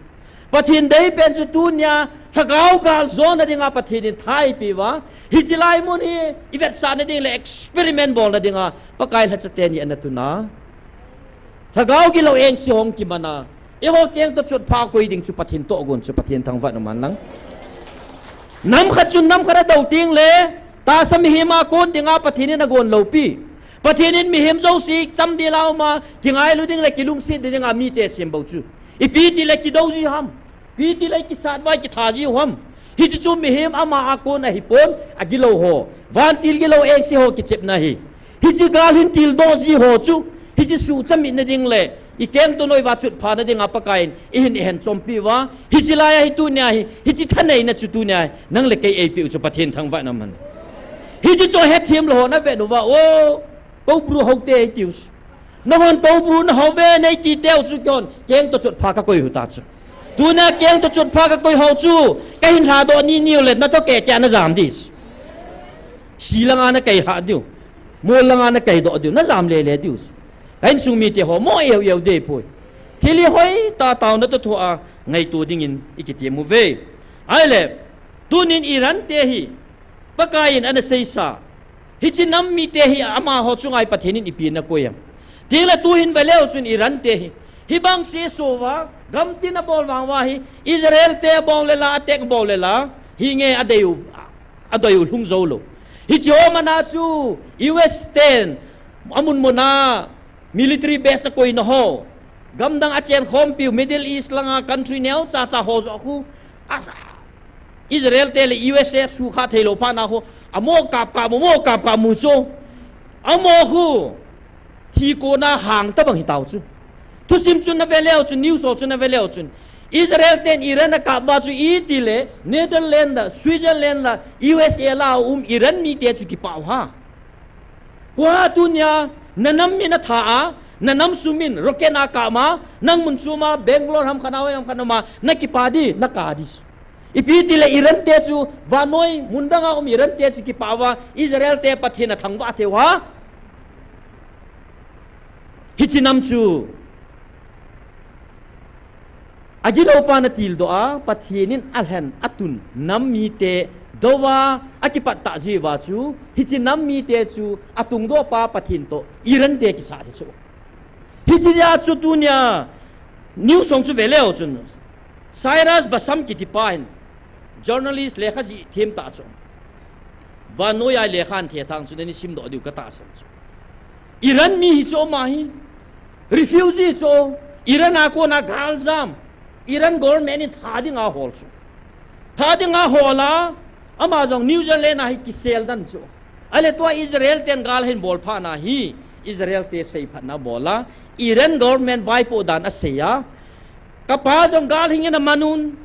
Pathen deipen chu tunia Lhagao gal jona dinga Pathen in tha eipeh uva. Hiche lai mun hi i vetsahna ding le experiment bolna dinga Pakai lhacha teni ana tun a. Lhagao gilou engse hung kiman a. Eiho keng toh chotpha koi ding chu Pathen toh gon chu Pathen thangvah in um hen lang. Nam khat chun nam khat adou teng le, tahsa mihem a kon dinga Pathen in agon lou pi. Pathen in mihem jouse chamdel a um a, kingailu ding le kilungset ding dinga mite asem bou chu. Ipi tile kidou ji ham. Ipi tile kisat vai kitha ji u ham. Hiche chu mihem ama a kon ahipon, agilou ho, vantil gilou engse ho kichepna ahi. Hiche gal hin tildoh ji ho chu, hiche suhchamitna ding le, i keng toh noiva chotphana dinga Pakai in, eihin eihen chompi uva, hiche lai a hi tunia hi, hiche thaneina chu tunia hi, nang le kei eipeh u chu Pathen thangvah in um hen. Hiche chu hethem lou ho na vet uva, o, Koubru houte eitiu chu. Nahon Koubru nahou ve neiti teu chu kihon, keng toh chotpha kakoi u ta chu. Tunia keng toh chotpha kakoi ho chu, kahin lhadoh ni niu le, natoh keh keh a najam di chu. Si langa nakai lhah diu. Mol langa nakaidoh diu. Najam lele diu chu. Ka insung mite ho mo eu eu dei poi. Thil hi hoi tah a taona toh thoh a ngaito dingin i kitem uve. Ahile, tunin Iran te hi, Pakai in ana seisa. Hiche nam mite hi amaho chunga hi Pathen in ipi ana koi am. Teng le tuhin ve leu chun Iran te hi, hibang seso uva, gamtin abol vang uva hi, Israel te abol le la, attack abol le la, hi nge adei u, adei u lhung jou lou. Hiche ho mana chu U S ten amun muna military base akoina ho, gamdang achenkhompiu, Middle East langa country neocha cha ho joh khu, a, Israel te le U S A sukha theilou phat na khu, amo kap kap mu, amo kap kap mu chu. Amo khu, thi kona hang tabang hitau chu. Thusim chun na ve leu chun, news ho chun na ve leu chun, Israel ten Iran akap uva chu itile, Netherlands la, Switzerland la, U S A la um Iran mite chu kipah u ha. Kua tunia, na nam min atha a, na nam sum in rocket a kap ma, nang mun chu ma, Bangalore ham khat a, hoi ham khat a ma, na kipah di, na kap di. Ipi tile Iran te chu, vannoi, mun danga um Iran te chu kipah uva, Israel te Pathen athangvah thei u ha. Hiche nam chu, agilou pa na tildoh a, Pathen in alhen atun nam mite dou a, akipat tah jiu va chu, hiche nam mite chu atungdoh pa Pathen toh Iran te kisat hi chu. Hiche jeh a chu tunia news hung chu ve leu chun, Cyrus Bassam kiti pa hin, journalist lekha jih them tah chu. Vannoi a lekha ahin thethang chu, nani simdoh diu ka tahsan chu. Iran mi hi chu ama hi. Refugee chu. Iran a kona galjam. Iran government in tha dinga hol chu. Tha dinga hol a, ama jong New Zealand a hi kisel dan chu. Ahile tua Israel ten gal ahin bol phat na hi, Israel te seiphatna bol a, Iran government vaipoh dan asei a. Ka pa jong gal hing in aman un.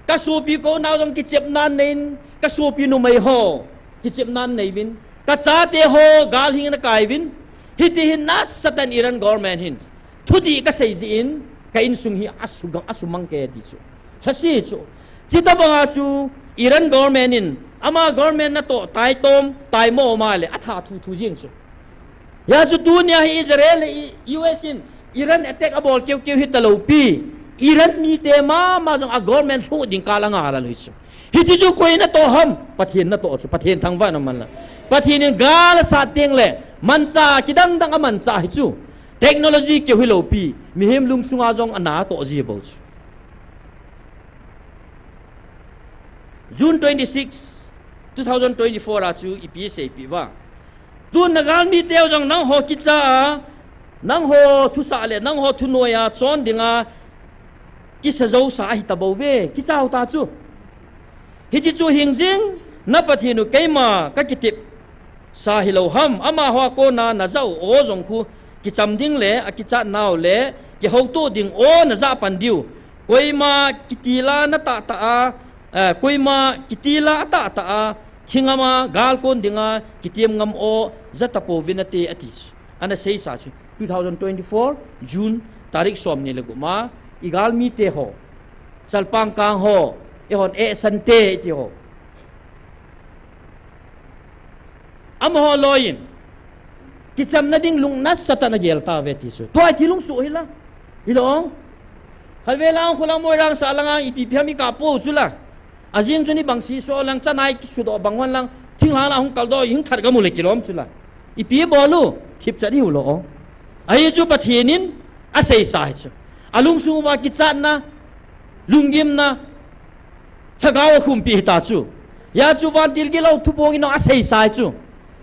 Ka sopi ka u nao jong kichepna anei in, ka sopi numei ho kichepna anei uvin, ka chate ho gal hing in akai uvin, hiti hin nasatah in Iran government hin thudih ka sei jeh in, ka insung hi asugang, asumang kei ti chu. Lhase chu. Chuti banga chu Iran government in, ama government natoh taitom, taimo ma le, atha thu thu jing chu. Hia chu tunia hi Israel le I-, U S in Iran attack abol keu keu hita lou pi. Iran mite mama jong a government lhuh ding kal angal a lou hi chu. Hiti chu koi natoh ham? Pathen natoh chu, Pathen thangvah in um hen lang. Pathen in gal asat teng le, manchah kidang dang amanchah hi chu. Technology keu hilou pi, mihem lungsunga jong ana toh ji bou chu. June twenty-six, two thousand twenty-four a chu ipi seipeh uva. Tun na galmi teu jong nangho kicha a, nangho thusah le nangho thunoi a chon dinga kisa jousa ahi tabou ve, kicha u ta chu. Hiti chu hing jing, na Pathen u keima ka kitep sa hilou ham, amaho a kona najah u aw jong khu, kicham ding le, akichat nau le, kihoutoh ding aw najah pan diu. Koima kitil a na tahtah a, eh, koima kitil a atahtah a, thingam a, gal kon dinga, kitem ngam aw, ja tapouvin ate, ati. Ana seisa chu, two thousand twenty-four, June, tarik somni le gup ma, i galmi te ho, chalpang kang ho, eihon eh sante, iti ho. Amaho loi in, kichamna ding lung nasatah in agel tauve ti chu. Tua hi thil lungsuh hi la. Hilou. Khatvei lang, khulang, moirang, sahlang a, ipi pi ham i kap pou chu la. Ajing chu ni bang si so lang, chanai kisudoh bang hon lang, thinglhang la hung kaldoh, hung that gam u le kilom chu la. Ipi bol u, thipchat ihiu lou. Ahi chu Pathen in aseisa hi chu. Alungsung uva kichatna, lunggimna, lhagao akhumpi hita chu. Hia chu vantil gilou thupong in aseisa hi chu.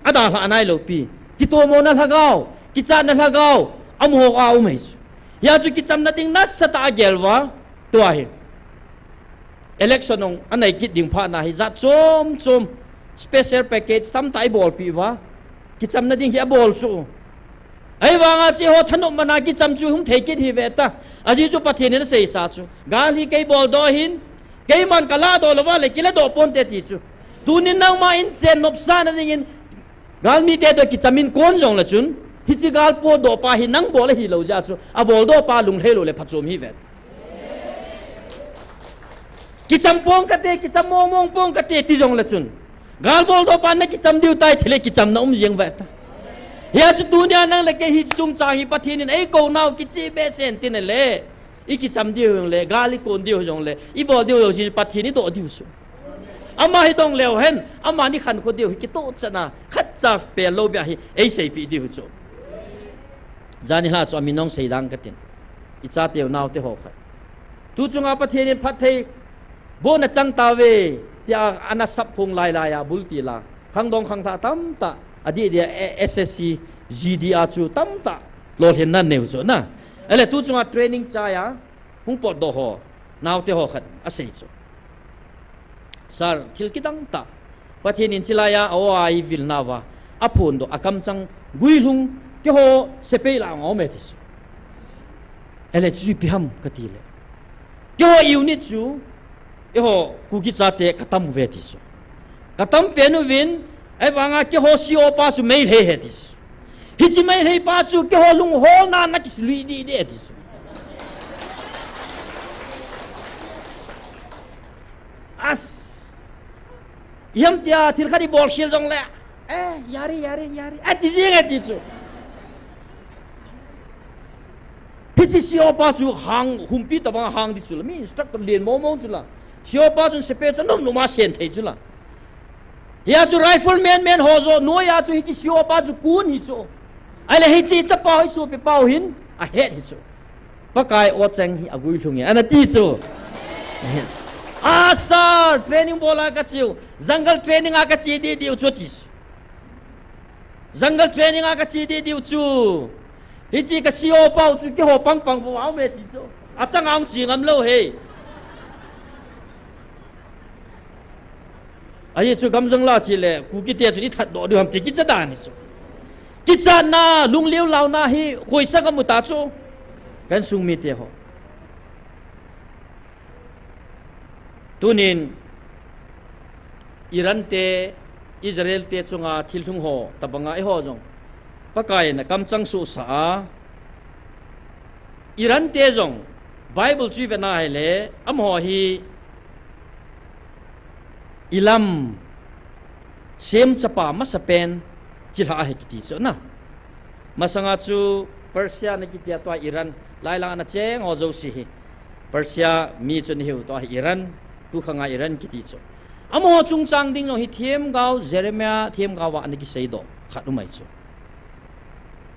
Adalhah nailou pi. Kitomona lhagao, kichatna lhagao, amu ho a um ahi chu. Hia chu kichamna ding nasatah a agel uva, tua hi. Election nung anei kit ding phat na hi jat chom chom, special package tamtah ibolpeh uva, kichamna ding hi abol chu. Ahivanga hiche ho thanop mana kicham chu hung thei kit hi ve ta. Ajeh chu Pathen in aseisa chu. Gal hi kei boldoh hin, keiman kaladoh louva le kiladoh ponte ti chu. Tunin nangma inchen nopsahna dingin, galmite toh kicham in kon jongle chun, hiche gal potdoh pa hi nang bol ahilou jeh a chu, aboldoh pa lunglhai lou le phachom hi ve. Kicham pong kate, kicham mong mong pong kate, ti jongle chun, gal boldoh pa na kicham diu tai, thile kichamna um jeng ve ta. Hia chu tunia nang le kei hi chungchang hi Pathen in eikou nau kicheh behseh in tin le, ikicham diu jongle, gal ikon diu jongle, ibol diu jouse Pathen in idoh diu chu. Ama hi dong leu hen, ama in khankho diu hi kitoh chan a, khatcha pel lou bia hi eiseipeh diu chu. Jani lha chu amin nong sei dang katin. Ichateu naote ho khat. Tu chunga Pathen in phatthei bohna chang tauve, tia ana sap phong lai lai a bultil a, khangdong khangthah tamtah, adih dia, eh, S S C, G D a chu tamtah lolhinna aneiu chu na. Ahile tu chunga training chai a hung potdoh ho, naote ho khat asei chu. Sir, thil kidang tah. Pathen in chilai a, a-o a eivilna uva, aphondoh, akamchang, guilhung, keiho sepai lah a um e ti chu. Ahile chu ipi ham kati le, keiho unit chu, eiho Kuki chate katam uve ti chu. Katam pen uvin, ahivanga keiho C O pa chu Meitei ahi ti chu. Hiche Meitei pa chu keiho lungholna a kisilui deh deh ti chu. As. Ipi ham tia thil khat ibol khel jongle, eh, yari, yari, yari, ati jeng e ti chu. Hiche C O pa chu hang, humpi tabang hang di chu la. Mi instructor lien mong mong chu la. C O pa chun sepai chu nom nom a sen thei chu la. Hia chu rifleman, man ho joh noiya chu hiche C O pa chu kun hi chu. Ahile hiche chapa ho, isopi pa ho hin ahet hi chu. Pakai o cheng hi aguilhung e, ana ti chu. A sir, training bol a kache u, jungle training a kache deh deh u chu ati chu. Jungle training a kache deh deh u chu. Hiche ka C O pa u chu keiho pang pang bou a um e ti chu. Achang a hung che ngam lou hi. Ahi chu gamjang la che le, Kuki te chu ithat doh diu ham ti kicha dan hi chu. Kichatna, lungliu launa hi khoisa kamu ta chu. Ka insung mite ho. Tunin Iran te, Israel te chunga thil lhung ho tabanga eiho jong Pakai in akamchang sohsah a, Iran te jong Bible chu ivet na ahile, amaho hi Elam, Shem chapa masapen chilhah ahi kiti chu na. Masanga chu Persia ana kiti a, tua Iran, lailang ana cheng ho jouse hi Persia mi chu ana hiu, tua hi Iran, tukhanga Iran kiti chu. Amaho chungchang ding jong hi themgao, Jeremiah themgao a ana kiseidoh khat um ahi chu.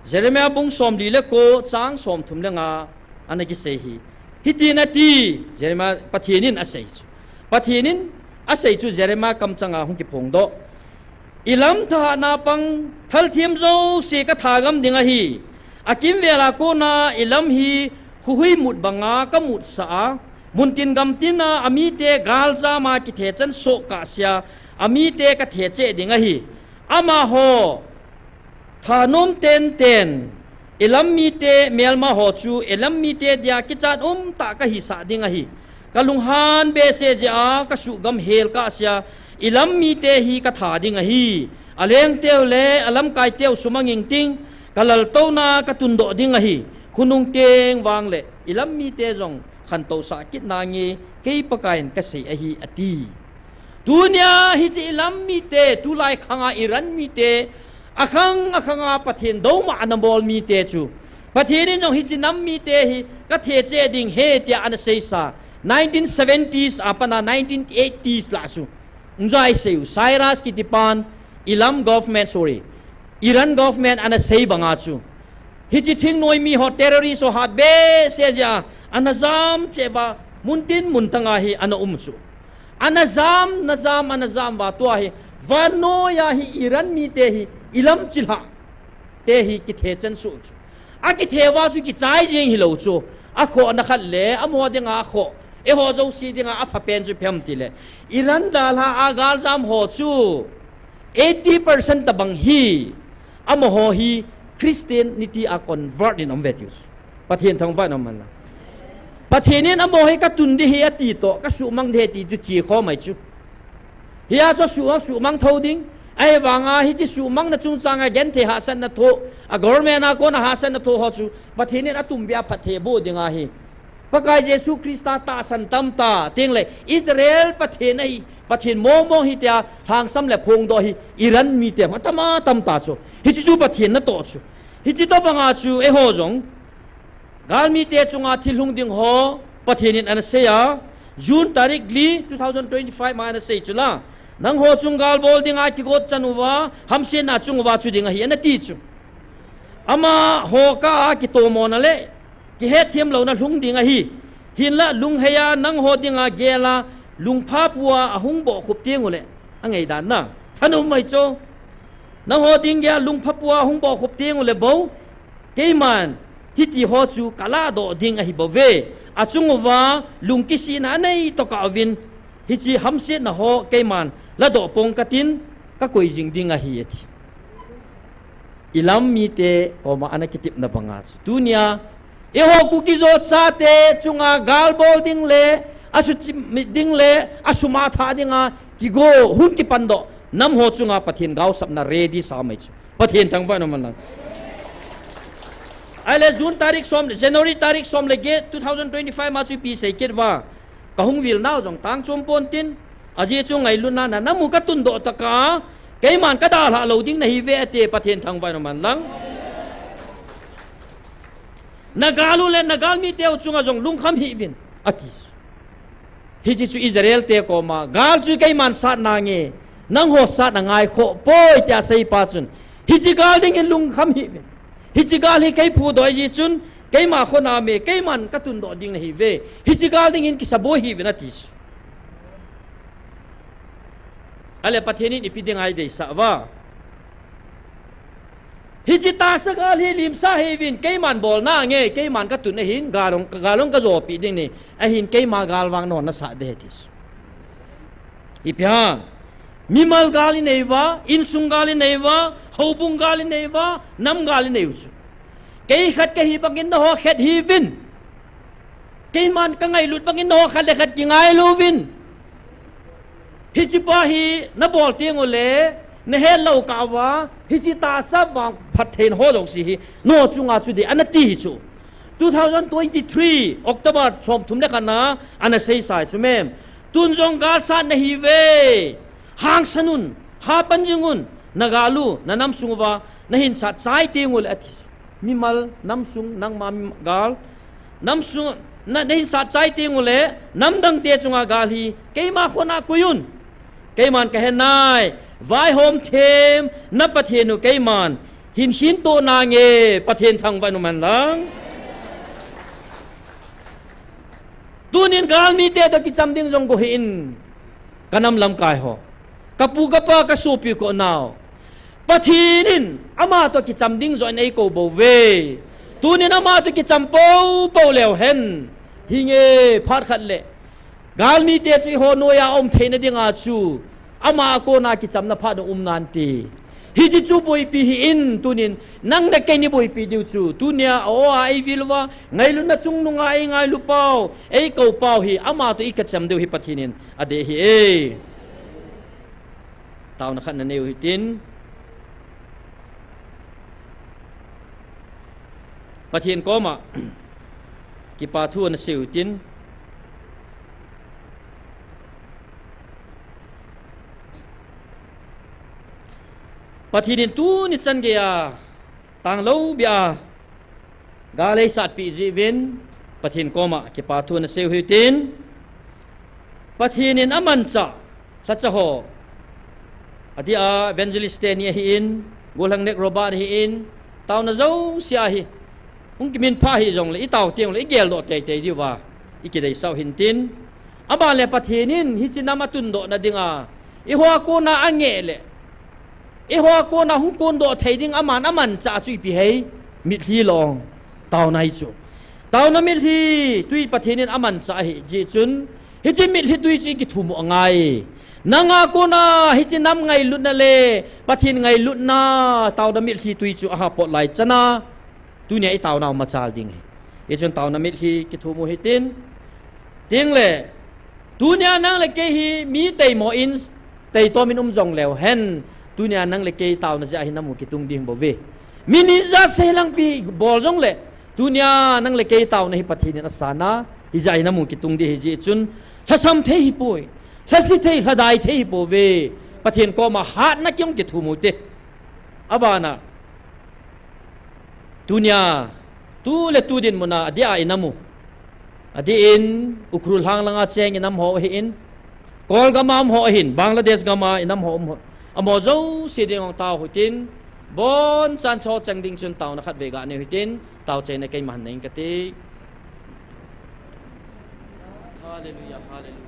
Jeremiah bung somli le ko, chang somthum le nga ana kisei hi. Hitin ati, Jeremiah, Pathen in asei chu. Pathen in asei chu Jeremiah kamchanga hung kiphongdoh. Elam thahatna pang thalthem jouse katha gam ding ahi. Akimvel a kona Elam hi khuhui mut banga kamutsah a, muntin gamtin a amite galjam a kithechan soh kahsea, amite kathecheh ding ahi. Amaho thanom tenten, Elam mite melma ho chu Elam mite dia kichat umtah kahisah ding ahi. Kalunghan behseh jeh a kasuhgam hel kahsea, Elam mite hi katha ding ahi. Alengteu le alamkaiteu sumang ingting, kalaltouna katundoh ding ahi. Khonung teng vang le Elam mite jong khantousah kit nange, kei Pakaiyin kasei ahi, ati. Tunia hiche Elam mite, tulai khanga Iran mite, akhang akhanga Pathen douma ana bol mite chu, Pathen in jong hiche nam mite hi kathecheh ding ahi tia ana seisa, Nineteen seventies a pat a nineteen eighties lah chu. Unjai sei u, Cyrus kitipan, Ilam government, sorry, Iran government ana sei banga chu, hiche thingnoi mi ho, terrorist ho hat behseh jeh a, ana jam cheh uva, mun tin mun tanga hi ana um chu. Ana jam, na jam, ana jam uva tua hi, vannoiya hi Iran mite hi, Ilam chilhah te hi kithe chen suh chu. Akithe uva chu kichai jing hilou chu. Akhohna khat le, amaho dinga akhoh, eiho jouse dinga aphapen chu ipi ham tile, Iran dalha a galjam ho chu eighty percent tabang hi, amaho hi Christianity a convert in aum ve tiu chu. Pathen thangvah in aum hen lang. Pathen in amaho hi katun ding ahi ati toh, kasuhmang ding ahi ti chu chekhom ahi chu. Hia chu suh, suhmang thou ding. Ahivanga hiche suhmangna chungchanga genthei hahsatna thoh, a government a kona hahsatna thoh ho chu Pathen in atumbeh a phatthei boh ding ahi. Pakai Jesu Christa tahsan tamtah, tengle Israel Pathen ahi, Pathen mongmong ahi tia lhangsam le phongdoh hi Iran mite atam atam ta chu. Hiche chu Pathen natoh chu. Hiche tobanga chu eiho jong galmite chunga thil hung ding ho Pathen in ana sei a, June tarik li, two thousand twenty-five ma ana sei chu la, nangho chung gal bol dinga kigot chan uva, hamsetna chung uva chu ding ahi ana ti chu. Amaho kah a kitomona le kihetthem louna lhung ding ahi. Hinlah lungheiya nangho dinga gel a lungphapua ahung bohkhup tengule, angaidan na, thanom mai chu. Nangho ding gel a lungphapua ahung bohkhup tengule bou, keiman hiti ho chu kalahdoh ding ahi bouve. Achung uva lungkisihna anei tokah uvin, hiche hamsetna ho keiman ladoh pong katin, kakoi jing ding ahi, ati. Ilam mite koma ana kitepna banga chu, tunia eiho Kuki-Zo chate chunga gal bol ding le, asuhchimit ding le, asum athah dinga kigo hung kipandoh nam ho chunga Pathen gaosapna ready sa mai chu. Pathen thangvah in aum hen lang. Ahile June tarik som, January tarik som le get, two thousand twenty-five ma chu ipi sei kit uva, kahung vil nau jong tang chom pon tin, ajeh chu ngailutna na, na mu katundoh tokah a, keiman kadalhah lou ding nahiuve ati, Pathen thangvah in aum hen lang. Na gal u le na galmite u chunga jong lungkham hih uvin, ati. Hiche chu Israel te koma, gal chu keiman sat nange, nangho sat nangai khoh poi, tia aseipa chun, hiche gal dingin lungkham hih uvin. Hiche gal hi kei phudoh ahi jeh chun, keima khonam e, keiman katundoh ding nahiuve. Hiche gal dingin kisaboi hih uvin, ati. Ahile Pathen in ipi dinga eideisah uva. Hiche tahsa gal hi limsah hih uvin, keiman bol nange, keiman katun ahin, gal jong, gal jong kajopi ding ahi, ahin keima gal vang nahon nasat ding ahi, ati. Ipi ham? Mimal gal inei uva, insung gal inei uva, houbung gal inei uva, nam gal inei u chu. Kei khat kahi bangin nangho khat hiuvin. Keiman kangailut bangin nangho khat le khat kingailu uvin. Hichepa hi nabol tengule, nahet lou kah uva, hiche tahsa vangphat theina ho jouse hi nangho chunga chu ding ahi, ana ti hi chu. Two thousand twenty-three October somthum le khat na ana seisa chu mem. Tun jong gal sat nahiuve. Hangsan un, hapan jing un, na gal u, na nam sung uva, nahin sat chai tengule, ati. Mimal, nam sung, nangma mi-, gal, nam sung, na, nahin sat chai tengule, namdang te chunga gal hi keima khona koi un. Keiman kahe nai, vaihom them, na Pathen u keiman hin khinto nange, Pathen thangvah in um hen lang. Tunin galmite toh kicham ding jong go hih in, kanam lamkai ho, kapu kapa kasopi kho nau, Pathen in ama toh kicham ding joh in eikou bouve. Tunin ama toh kicham poupou leu hen. Hinge, phat khat le galmite chu eiho noiya aum theina dinga chu ama a kona kichamna phat um nante. Hiti chu boipi hih in, tunin nang le kei ni boipi diu chu, tunia a-o a eivil uva, ngailutna chungnunga eingailu pau, eikou pau hi ama toh ikicham diu hi Pathen in adei ahi e. Taona khat nanei u hitin. Pathen koma kipa thu nasei u hitin. Pathen in tuni chan geiya tanglou bia gal eisatpi jeh uvin Pathen koma kipa thu nasei u hitin. Pathen in amanchah lhacha ho, adeh a evangelist teni ahin, golhang nek Robert ahin, taona jouse ahi, hung kiminphah hih jongle, itao tengle, igeldoh teitei diuva ikideisah u hintin. Aban le Pathen in hiche nam atundoh nadinga, eiho a kona angeh le eiho a kona hung kondoh thei ding aman amanchah chu ipi ham? Mitlhi long. Taona hi chu, taona mitlhi twi Pathen in amanchah ahi jeh chun, hiche mitlhi twi chu ikithum u angai. Nanga kona hiche nam ngailutna le Pathen ngailutna, taona mitlhi twi chu ahapot lai chana, tunia itaonau machal ding ahi. Hichun taona mitlhi kithum u hitin. Tengle, tunia nang le kei hi mi teimo in, teitomin um jongleu hen, tunia nang le kei taona jeh a hi namu kitung ding bouve. Mi ni ijat sei langpi bol jongle, tunia nang le kei taona hi Pathen in asana, hijeh a hi namu kitung ding ahi jeh chun, lhasam thei hipoi, lhase thei, lhadai thei hipouve. Pathen koma hatna kihung kithum u hite. Abana, tunia, tu le tu dinmuna adeh a inam u, adeh in Ukhrul lhang langa cheng inam ho ahin, Kol gama um ho ahin, Bangladesh gama inam ho um ho, amaho jouse ding hung tao u hitin, abonchan chu chang ding chun taona khatvei ganei u hitin, taochaina keiman nei inge kati. Hallelujah, hallelujah.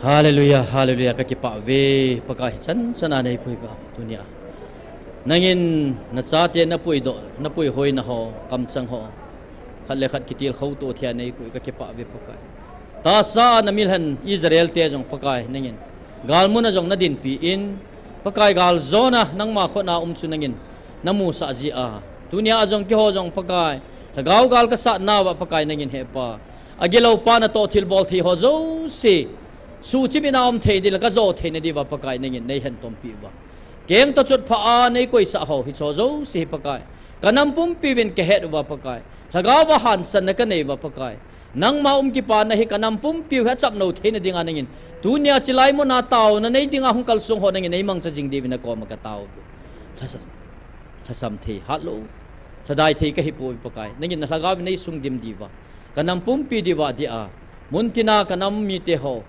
Hallelujah, hallelujah, ka kipah ve, Pakai hichan chan a nei puipa tunia. Nangin nachate na puidoh, na puihoina ho, kamchang ho, khat le khat kitilkhou to thei a nei pui, ka kipah ve Pakai. Tahsa a na milhen Israel te jong Pakai nangin galmun a jong na dinpi in, Pakai galjona nangma khut na um chu nangin na musah jia. Tunia jong keiho jong Pakai, lhagao gal ka sat nauva Pakai nangin hepa, agilou pa natoh thilbol thei ho jouse, suhchim in a um thei ding le ka jou theina diuva Pakai nangin nei hentompi uva. Keng toh chutpha a nei koisah ho hiche jouse hi Pakai, ka nam pumpi uvin ka het uva Pakai, lhagao va hansanna ka nei uva Pakai, nangma um kipana hi ka nam pumpi u hi achapnou theina dinga nangin, tunia chilai muna taona nei dinga hung kalsong ho nangin nei mangcha jing diuvin na koma ka tao uve. Lhasam, lhasam thei hatlou, lhadai thei ka hi pouve Pakai, nangin na lhagao vin nei sung dim diuva, ka nam pumpi diuva dia, muntina ka nam mite ho,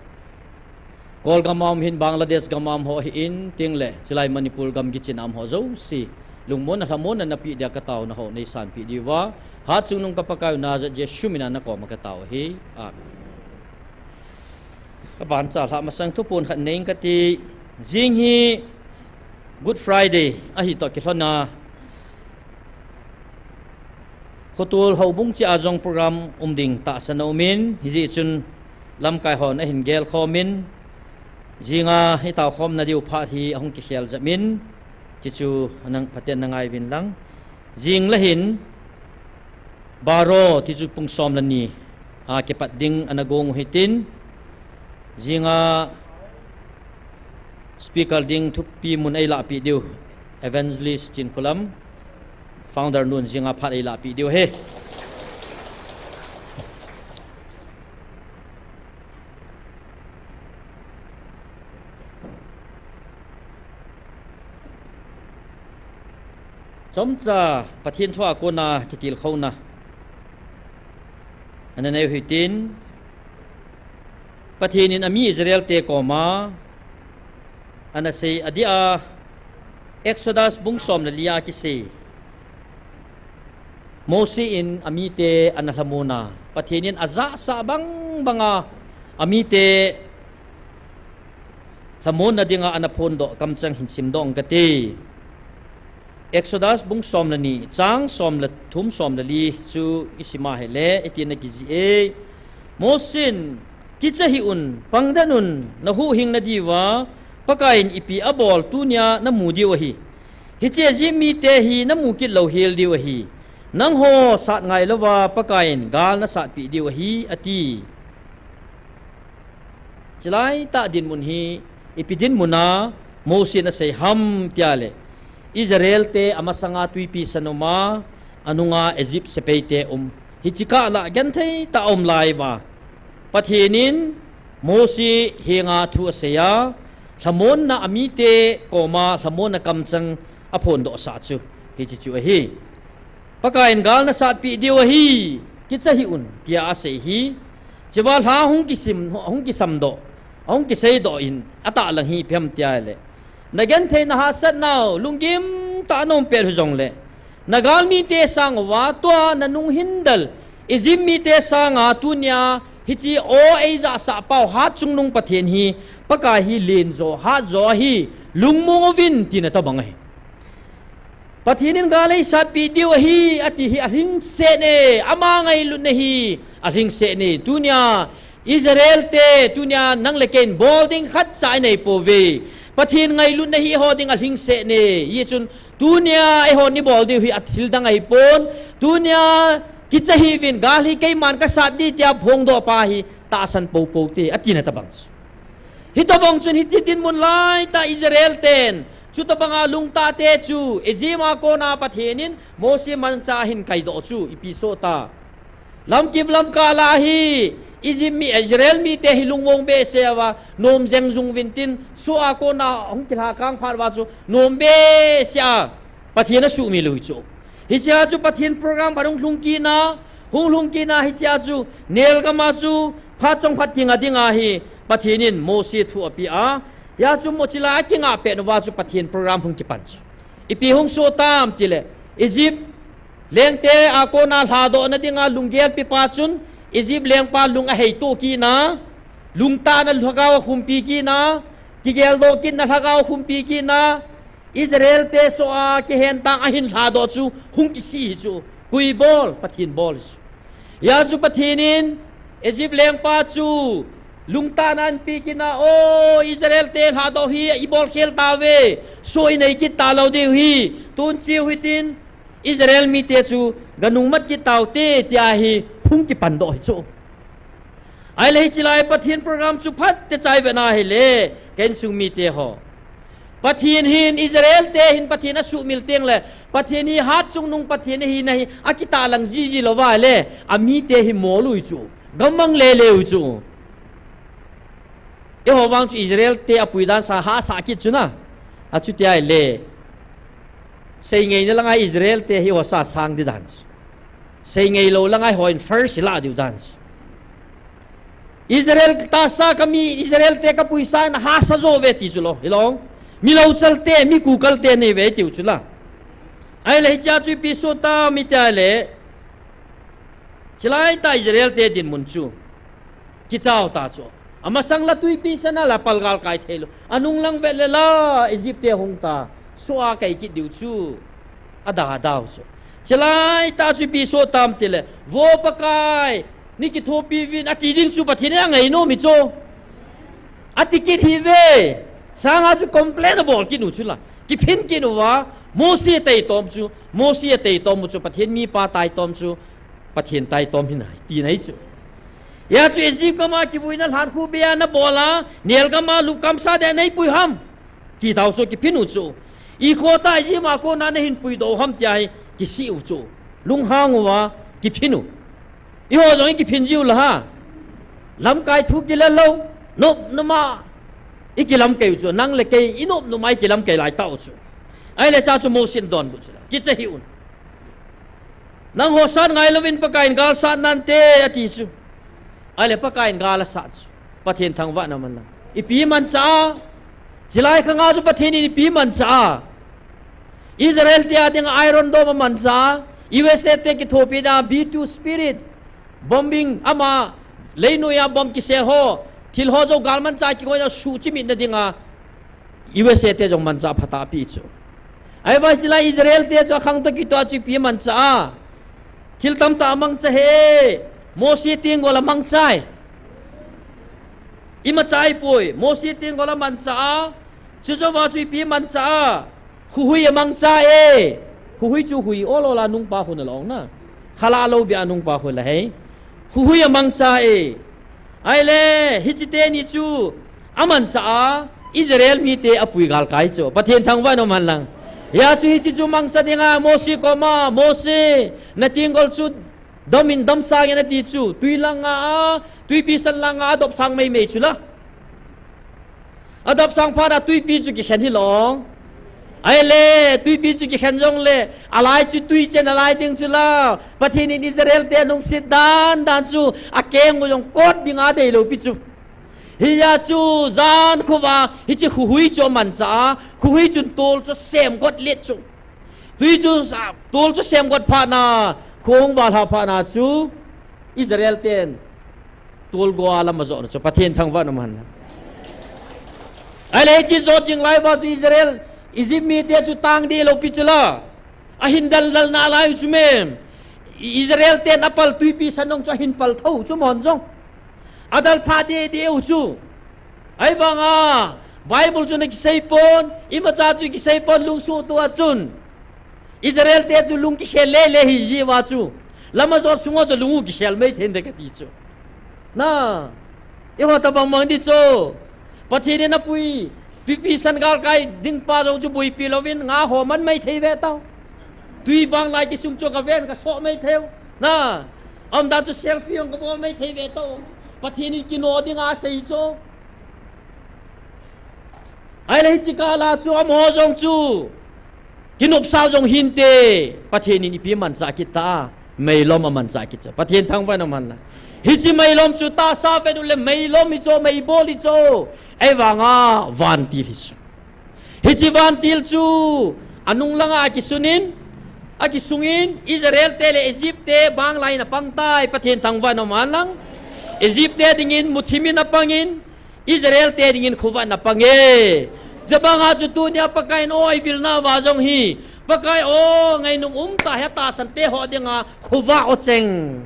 Kawl gam a um hin Bangladesh gam a um ho hi in ting le, chilai Manipur gam kichen a um ho jouse, lungmonna lhamonna na pe dia ka taona ho nei sanpi diuva, Hatchungnung ka Pakai u Nazareth Jesu mina na koma ka tao ahi. Amen. Ka bancha lhah masang thuphon khat nei ing kati, jing hi Good Friday ahi toh kilhonna, Khotol houbung cheh a jong program um ding tahsan a um in, hijeh chun lamkai hon ahin gelkhom in, jinga i taokhomna diu phat hi ahung kikhel jep in, chuchu anang phaten na ngai uvin lang. Jing le hin baro tichu pung som le ni a kipat ding ana gong u hitin, jinga speaker ding thupi mun eilahpi diu Evangelist Chinkholam, founder nun jinga phat eilahpi diu ahi. Chomcha Pathen thu a kona kitilkhouna ana nei u hitin, Pathen in ami Israel te koma ana sei adia, Exodus bung som le li a kisei, Mosi in amite ana lhamonna, Pathen in ajahsah bang banga amite lhamonna dinga ana phondoh kamchang hin simdoh ing kati. Exodus bung som le ni, chang som le thum, som le li chu i sim a hile, hiti ana kijih e. Mosi in, kicha hih un, pangden un, na huhhingna diuva Pakai in ipi abol tunia na mu diu ahi. Hiche Egypt mite hi na mu kit lou hel diu ahi. Nangho sat ngai louva Pakai in gal na satpeh diu ahi, ati. Chulai tah dinmun hi, ipi dinmun a Mosi in asei ham tia le, Israel te amasanga twipi san um a, anunga Egypt sepai te um. Hiche kah lah genthei tah a um lai uva, Pathen in Mosi henga thu asei a, lhamonna amite koma lhamonna kamchang aphondoh sah chu hiche chu ahi. Pakai in gal na satpeh diu ahi, kicha hih un, tia asei hi. Chuva lha hung kisim, hung kisamdoh, hung kiseidoh in, atahlang hi ipi ham tia le, na genthei na hahsatnau, lunggim tah a na um pet u jongle, na galmite sang uva, tua na nung hindal, Egypt mite sanga tunia, hiche aw eijahsah pau, Hatchungnung Pathen hi, Pakai hi lenjo, hatjo ahi, lungmong uvin, tina tobang ahi. Pathen in gal eisatpeh diu ahi, ati hi alhingset e, ama ngailutna hi alhingset e. Tunia Israel te, tunia nang le kei in bol ding khatcha inei pouve. Pathen ngailutna hi eiho ding alhingset e. Hichun tunia eihon ibol diu hi athil dang ahipon. Tunia kicha hih uvin, gal hi keiman kasat ding tia phongdoh pa hi tahsan poupou te, atina tobang. Hitobang chun hiti dinmun laitah Israel ten, chutobanga lungtahte chu, Egypt a kona Pathen in Mosi mangcha ahin kaidoh chu, ipi soh ta. Lamkim lamkah lah a hi, Egypt mi, Israel mite hi lungmong behseh uva, nom jeng jung uvin tin, soh a kona hung kilhakang phat uva chu, nom behseh a, Pathen asuhmil u hi chu. Hichea chu Pathen program phat hung lhung kit na, hung lhung kit na hichea chu, nelgam a chu, phat chomkhat kinga dinga hi, Pathen in Mosi thu apeh a, hia chu Mosi la akingah pet uva chu Pathen program hung kipan chu. Ipi hung soh tam tile, Egypt lengte a kona lhadohna dinga lunggel pepa chun, Egypt lengpa lung aheitoh kit na, Lungtahna lhagao akhumpi kitna, kigeldoh kitna lhagao akhumpi kitna, Israel te soh a kihen tang ahin lhadoh chu hung kisih hi chu. Koi bol, Pathen bol hi chu. Hia chu Pathen in Egypt lengpa chu lungtahna ahin pe kitna, o Israel te lhadoh hi ibol khel tauve, soh inei kit talou diu hi, tun cheu hitin, Israel mite chu ganung mat kit taute, tia hi hung kipandoh hi chu. Ahile hiche lai Pathen program chu phatechan vetna ahile, ka insung mite ho. Pathen hin, Israel te hin Pathen asuhmil tengle, Pathen hi hatchungnung Pathen ahina hi akitahlang jiji louva ahile, amite hi mol u hi chu. Gammang lele u hi chu. Eiho vang chu Israel te apui dan sa hahsa kit chu na. Achuti ahile, seingaina langa Israel te hi eiho sa sang ding dan chu. Seingai lou langa eihon first ilah diu dan chu. Israel tahsa kami, Israel te kapuisa in ahahsa jo uve ti chu lou, hilou. Mi louchal te, mi kukal te nei uve tiu chu la. Ahile hichea chu ipi soh tam iti ahile, chulai tah Israel te dinmun chu kichao ta chu. Amasang la twipi sana la pal galkai theilou. Anung lang vet le la Egypt te hung ta. Soh a kai kit diu chu. Ada dau chu. Chulai tah chu ipi soh tam tile, Vo Pakai, nei kithopi uvin, ati ding chu Pathen in angai nom hi chu. Ati kit hih uve. Sanga chu complain abol kit u chu la. Kiphin kit uva, Mose ataitom chu, Mose ataitom u chu, Pathen mipa taitom chu, Pathen taitom hi nai, ti nai chu. Hia chu Egypt gama kivuina lhan khu beiya nabol a, Nile gama lupkam sa dia neipui ham. Ti tau chu kiphin u chu. Ikho tah Egypt a kona nahin puidoh u ham tia hi kisih u chu. Lunghang uva kiphin u. Eiho jong ikiphin jiu la ha. Lamkai thu kila lou. Nop nop a ikilamkai u chu. Nang le kei inop nop a ikilamkai lai tau chu. Ahile cha chu Mose in donbut chu la. Kicha hih un. Nangho sat ngailouvin Pakai in gal sat nante ati chu. Ahile Pakai in gal asat chu. Pathen thangvahna man lang. Ipi mancha a. Chulai khanga chu Pathen in ipi mancha a. Israel te a dinga Iron Dome amancha a. U S A te kithopi dinga B two Spirit. Bombing ama leinoi a bomb kisel ho. Thil ho jou galmanchah kikoi a suhchimitna dinga. U S A te jong manchah phatah ape chu. Ahivang chulai Israel te chu akhang toh kitoh a chu ipi amanchah a. Thil tamtah amangcha e. Mose tenggol amangcha e. Imacha ahipoi. Mose tenggol amanchah a. Chujouva chu ipi amanchah a. Khuhui amangcha e. Khuhui chu hui ol ol a nungpa khu nalong na. Khalah lou bia nungpa khu la hei. Khuhui amangcha e. Ahile, hiche teni chu amanchah a, Israel mite apui galkai chu. Pathen thangvah in um hen lang. Hia chu hiche chu mangcha dinga, Mose koma, Mose, na tenggol chu dom in dom sangin ati chu. Twi langa a, twipi san langa a dop sang meimei chu la. Adop sang phat a twipi chu kikhen hilou. Ahile, twipi chu kikhen jongle, alai chu twi chen alai ding chu la. Pathen in Israel te alungset dan dan chu, akeng u jong kot dinga deilou pi chu. Hia chu, jan khovah, hiche khuhui chu amanchah a, khuhui chun tol chu semgot let chu. Twi chu sa, tol chu semgot phat na, kho hung valha phat na chu, Israel ten tol go a lam ajohna chu Pathen thangvah in um hen. Ahile hiche jot jing lai uva chu Israel, Egypt mite chu tang deilou pi chu la. Ahin dal dal nalai u chu mem. Israel ten apal twipi san jong chu ahin pal thou chu mon jong. Adal pha dede u chu. Ahivanga, Bible chun akisei pon, imacha chu kisei pon lungsuhtoh a chun. Israel te chu lung kikhel lele hi jiuva chu. Lam ajot sunga chu lung u kikhel mai thei inte kati chu. Na, eiho tobang mang ding chu. Pathen in apui, twipi san galkai ding pa jong chu boipi louvin nga ho man mai thei ve tau. Twi bang lai kisung chu kaven kasoh mai thei u. Na, aumdan chu selfie jong kabol mai thei ve tau. Pathen in kino dinga asei chu. Ahile hiche kah a chu amaho jong chu kinopsah jong hinte, Pathen in ipi manchah kit ta a, meilom amanchah kit chu. Pathen thangvah in um hen lang. Hiche meilom chu tahsa vet u le meilom hi chu, meibol hi chu. Ahivanga vantil hi chu. Hiche vantil chu anung langa akisun in, akisung in, Israel te le Egypt te bang lai in apang tai, Pathen thangvah in um hen lang. Egypt te dingin muthim in apangin, Israel te dingin khovah in apang e. Tabanga chu tunia Pakai in o eivilna uva jong hi, Pakai o, ngainom umtah hi atahsan te ho dinga khovah o cheng,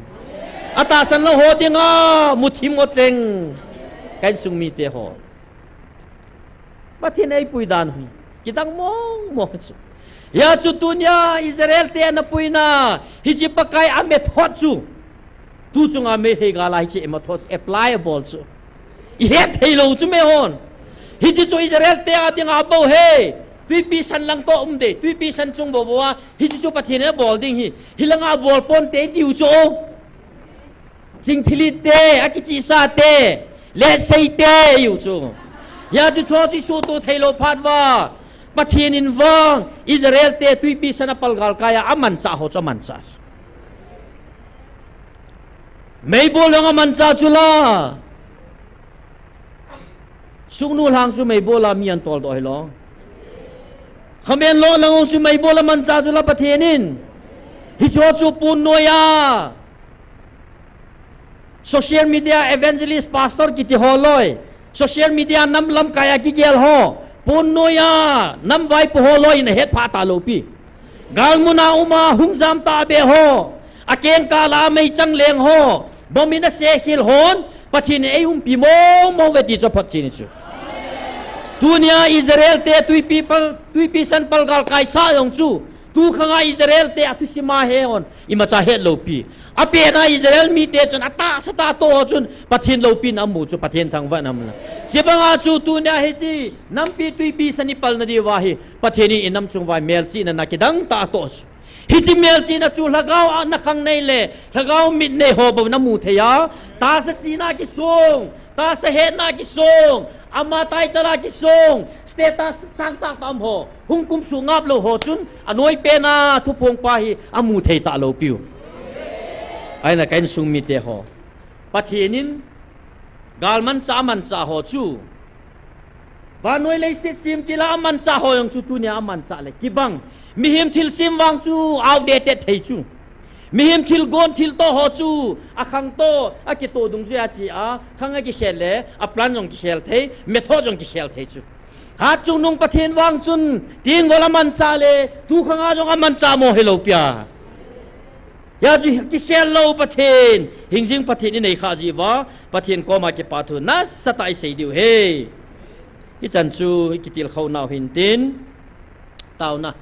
atahsan lou ho dinga muthim o cheng. Ka insung mite ho, Pathen eipui dan hi kidang mong mong chu. Hia chu tunia Israel te ana puina hiche Pakai a method chu, tu chunga Meitei gal a hiche method apply abol chu, ihet thei lou chu me hon. Hiche chu Israel te a dinga bou he, tuipi san lang toh um ding, tuipi san chung bou bou a, hiche chu Pathen in abol ding hi, hilanga abol ponte itiu chu. Chingthili te, akichihsa te, letsei te iu chu. Hia chu chu chu isuhtoh thei lou phat uva, Pathen in vang Israel te tuipi san a palgal kai a amanchah ho chu amanchah. Meibol jong amanchah chu la. Sugnu lang chu meibol a mi ana toldoh hilou. Khamenlok lang chu meibol a amanchah chu la Pathen in. Hiche ho chu pon noiya social media evangelist pastor kiti ho loi, social media nam lamkai a kigel ho, pon noiya nam vaipo ho loi in ahet phah talou pi. Galmun a um a hung jam tahbeh ho, akeng kal a meichang leng ho, bomb in asekhel hon, Pathen in eiumpi mong mong uve ti chu aphotchen chu. Tunia Israel te tuipi pal, tuipi san palgal kaisah jong chu, tukhang a Israel te a thusim a he hon imacha hetlou pi. Apet a Israel mite chun atahsa tah toh ho chun Pathen loupina amu chu Pathen thangvah in aum. Chubanga chu tunia hiche nampi tuipi san ipalna diuva hi Pathen in inam chung uva melchihna na kidang tah atoh chu. Hiche melchihna chu lhagao a nakhang nei le lhagao mit nei ho bou namu thei a, tahsa chihna kisong, tahsa hetna kisong, ama title a kisong, status sangtah tah um ho, hung kumsuh ngap lou ho chun anoipen a thuphong pa hi amu thei talou piu. Ahinla ka insung mite ho, Pathen in galmanchah amanchah ho chu, vannoi leiset semtil a amanchah ho jong chu tunia amanchah le kibang. Mihem thilsem vang chu outdated thei chu. Mihem thilgon thiltoh ho chu akhang toh akitoh dungjuia chea khang akikhel le a plan jong kikhel thei, method jong kikhel thei chu. Hatchungnung Pathen vang chun tenggol amanchah le tukhang a jong amanchah mo hilou pia. Hia chu kikhel lou Pathen, hingjing Pathen inei khah jeh uva Pathen koma kipathu nasatah a isei diu ahi. Hichan chu ikitilkhou nau hintin, taona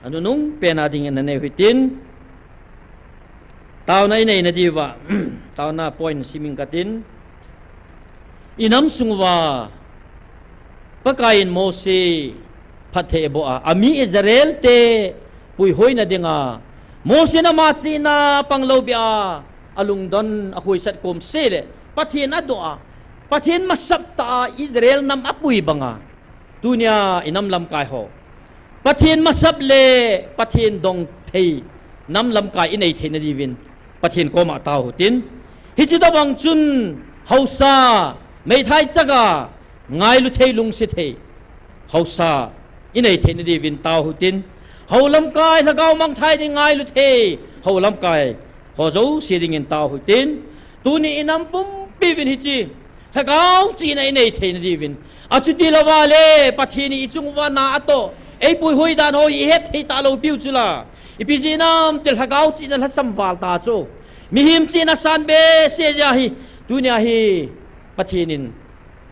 anunung pen a dingin nanei u hitin, taona inei nadiuva, taona point siming katin. Inam sung uva Pakai in Mose phatthei aboh a, ami Israel te puihoina dinga Mose in ama chihna panglou beh a, alungdon akhoisat kom seh le Pathen adoh a, Pathen masaptah a Israel nam apui banga tunia inam lamkai ho Pathen masap le Pathen dong thei nam lamkai inei theina diuvin Pathen koma tao u hitin. Hiche tobang chun haosa, meithai chaga, ngailu thei, lungset thei haosa inei theina diuvin tao u hitin. Hou lamkai lhagao mangthai ding ngailu thei hou lamkai ho jouse dingin tao u hitin. Tuni inam pumpi uvin hiche lhagao chihna inei theina diuvin, achuti louva le Pathen in ichung uva na atoh, eipuihoi dan ho hi ihet thei talou piu chula. Ipi jeh ham itile lhagao chihna lhasam val ta chu, mihem chihna san behseh jeh ahi. Tunia hi Pathen in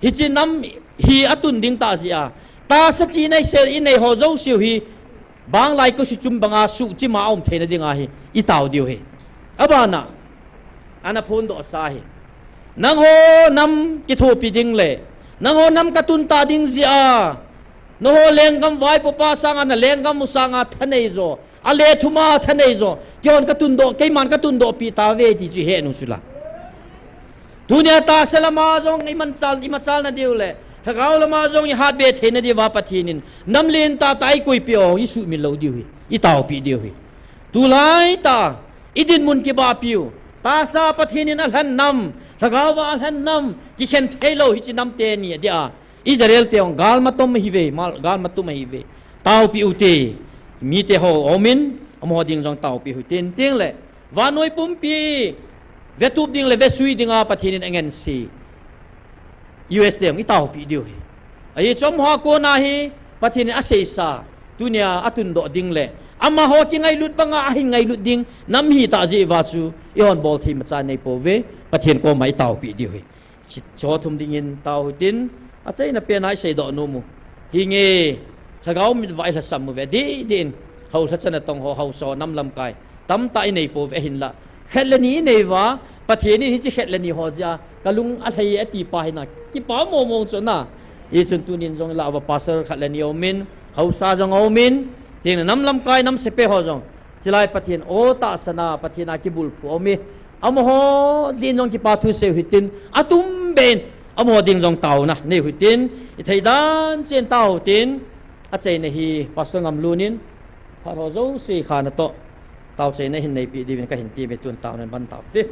hiche nam hi atun ding tah jeh a, tahsa chihna isel inei ho jouseu hi, banglai kosi chum banga suhchim a aum theina dinga hi itao diu ahi. Abana, ana phondohsa hi, nangho nam kithopi ding le nangho nam katun ta ding jeh a, nangho lenggam vaipopa sanga, nalenggam u sanga thanei jo, ale thuma thanei jo, keihon katundoh, keiman katundohpi tauve ti chu ihet u chula. Tunia tahsa lama jong imanchal, imachalna diu le lhagao lama jong ihatbe theina diuva Pathen in nam lentah tah eikoipeh u isuhmil lou diu ahi, itaopeh diu ahi. Tulaitah a idinmun kibahpiu, tahsa Pathen in alhen nam, lhagaova alhen nam, kikhen theilou hiche nam teni adia, Israel te jong galmatom ahiuve, mal, galmatom ahiuve. Taopeh ute, mite ho aumin, amaho ding jong taopeh u hitin, tengle vannoi pumpi Vetup ding le vesui dinga Pathen in angense. U S te jong itaopi diu ahi. Ahi chu amaho a kona hi Pathen in aseisa, tunia atundoh ding le amaho kingailut banga ahin ngailut ding nam hitah jeh uva chu eihon bolthei imacha neipouve. Pathen koma itaopi diu ahi. Chu, chu thum dingin tao hitin, achaina pena iseidoh nom u. Hinge, lhagao mitvah ilhasam uve, didi in, haosa chan atong ho, haosa ho, nam lamkai tamtah ineipouve ahinla. Khat le ni ineiuva, Pathen in hiche khat le ni ho jeh a kalung alhai e atipa hina, kipa mong mong chu na. Hichun tunin jong ilah uva pastor khat le ni aumin, haosa jong aumin, tengle nam lamkai, nam sepai ho jong chulai Pathen o tahsana, Pathen a kibulphu aume. Amaho jeh in jong kipa thu seiu hitin, atumbeh in amaho ding jong taona neiu hitin, itheidan chen tao hitin, achaina hi Pastor Ngamlun in phat ho jouse kha natoh taochaina hin neipeh diuvin kahin teme, tun taona in ban taute.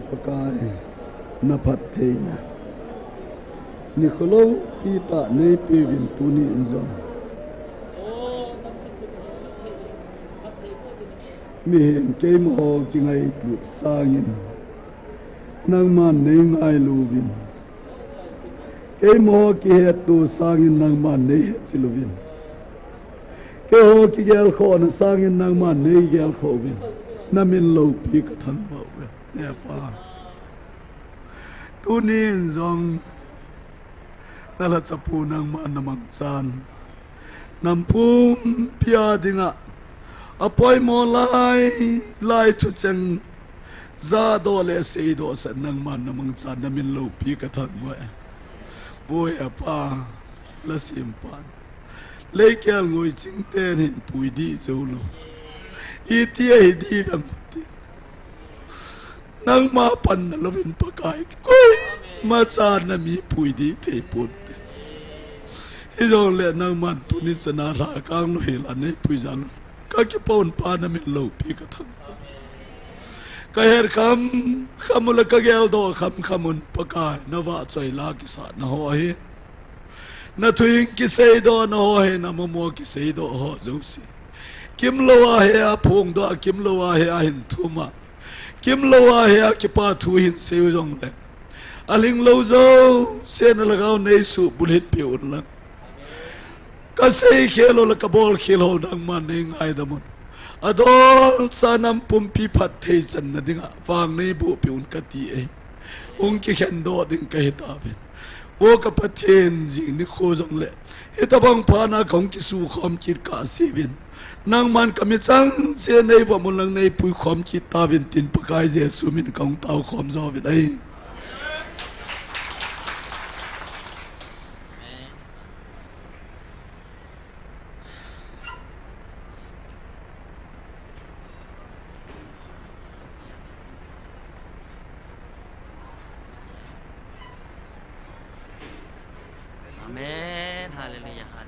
Pakai, na phattheina nikho loupi tah neipeuvin tuni in jong mihem keimaho kingailutna sangin nangman neingailu uvin. Keimaho kihetto sangin nangman neihetchil uvin. Keiho kigelkhohna sangin nangman neigelkhoh uvin. Namin loupi kathangvah uve, Hepa. Tunin jong nalhachapu nangman namangchan nam pumpi a dinga apoimo lai, lai thucheng jahdoh le seidoh sah nangman namangchan namin loupi kathangvah e. Pu Hepa, lasempan leikel ngui chingten hin puidih joulou. Iti ahi diuvem ti. Nangma panna louvin Pakai, koimacha nami puidih theiponte. Hijongle nangman tuni chana lhakang lou hela neipui jal un, kakipah un Pa, namin loupi kathang. Kahet kham kham un le kageldoh kham kham un Pakai, navahchoi la kisahna ho ahi. Nathu hing kiseidohna ho ahi, namamo kiseidoh ho jouse. Kimlou a hea phongdoh a, kimlou a hea hin thum a, kimlou a hea kipa thu hin seiu jongle, alinglou jouse nalhagao neisuh bulhit peh unlang, kaseikhel ho le kabolkhel ho nangman neingaidam un. Adolsa nam pumpi phatthei channa dinga vang neibohpeh un kati e. Hung kikhendoh ding kahitauvin. Vo ka Pathen, jing nikho jongle hitobang phatna kahung kisukhom kit kahseuvin, nangman kamichang cheh neivop unlang neipuikhom kit tauvin tin Pakai Jesu min kahung taokhom jouvin ahi. Amen. Hallelujah.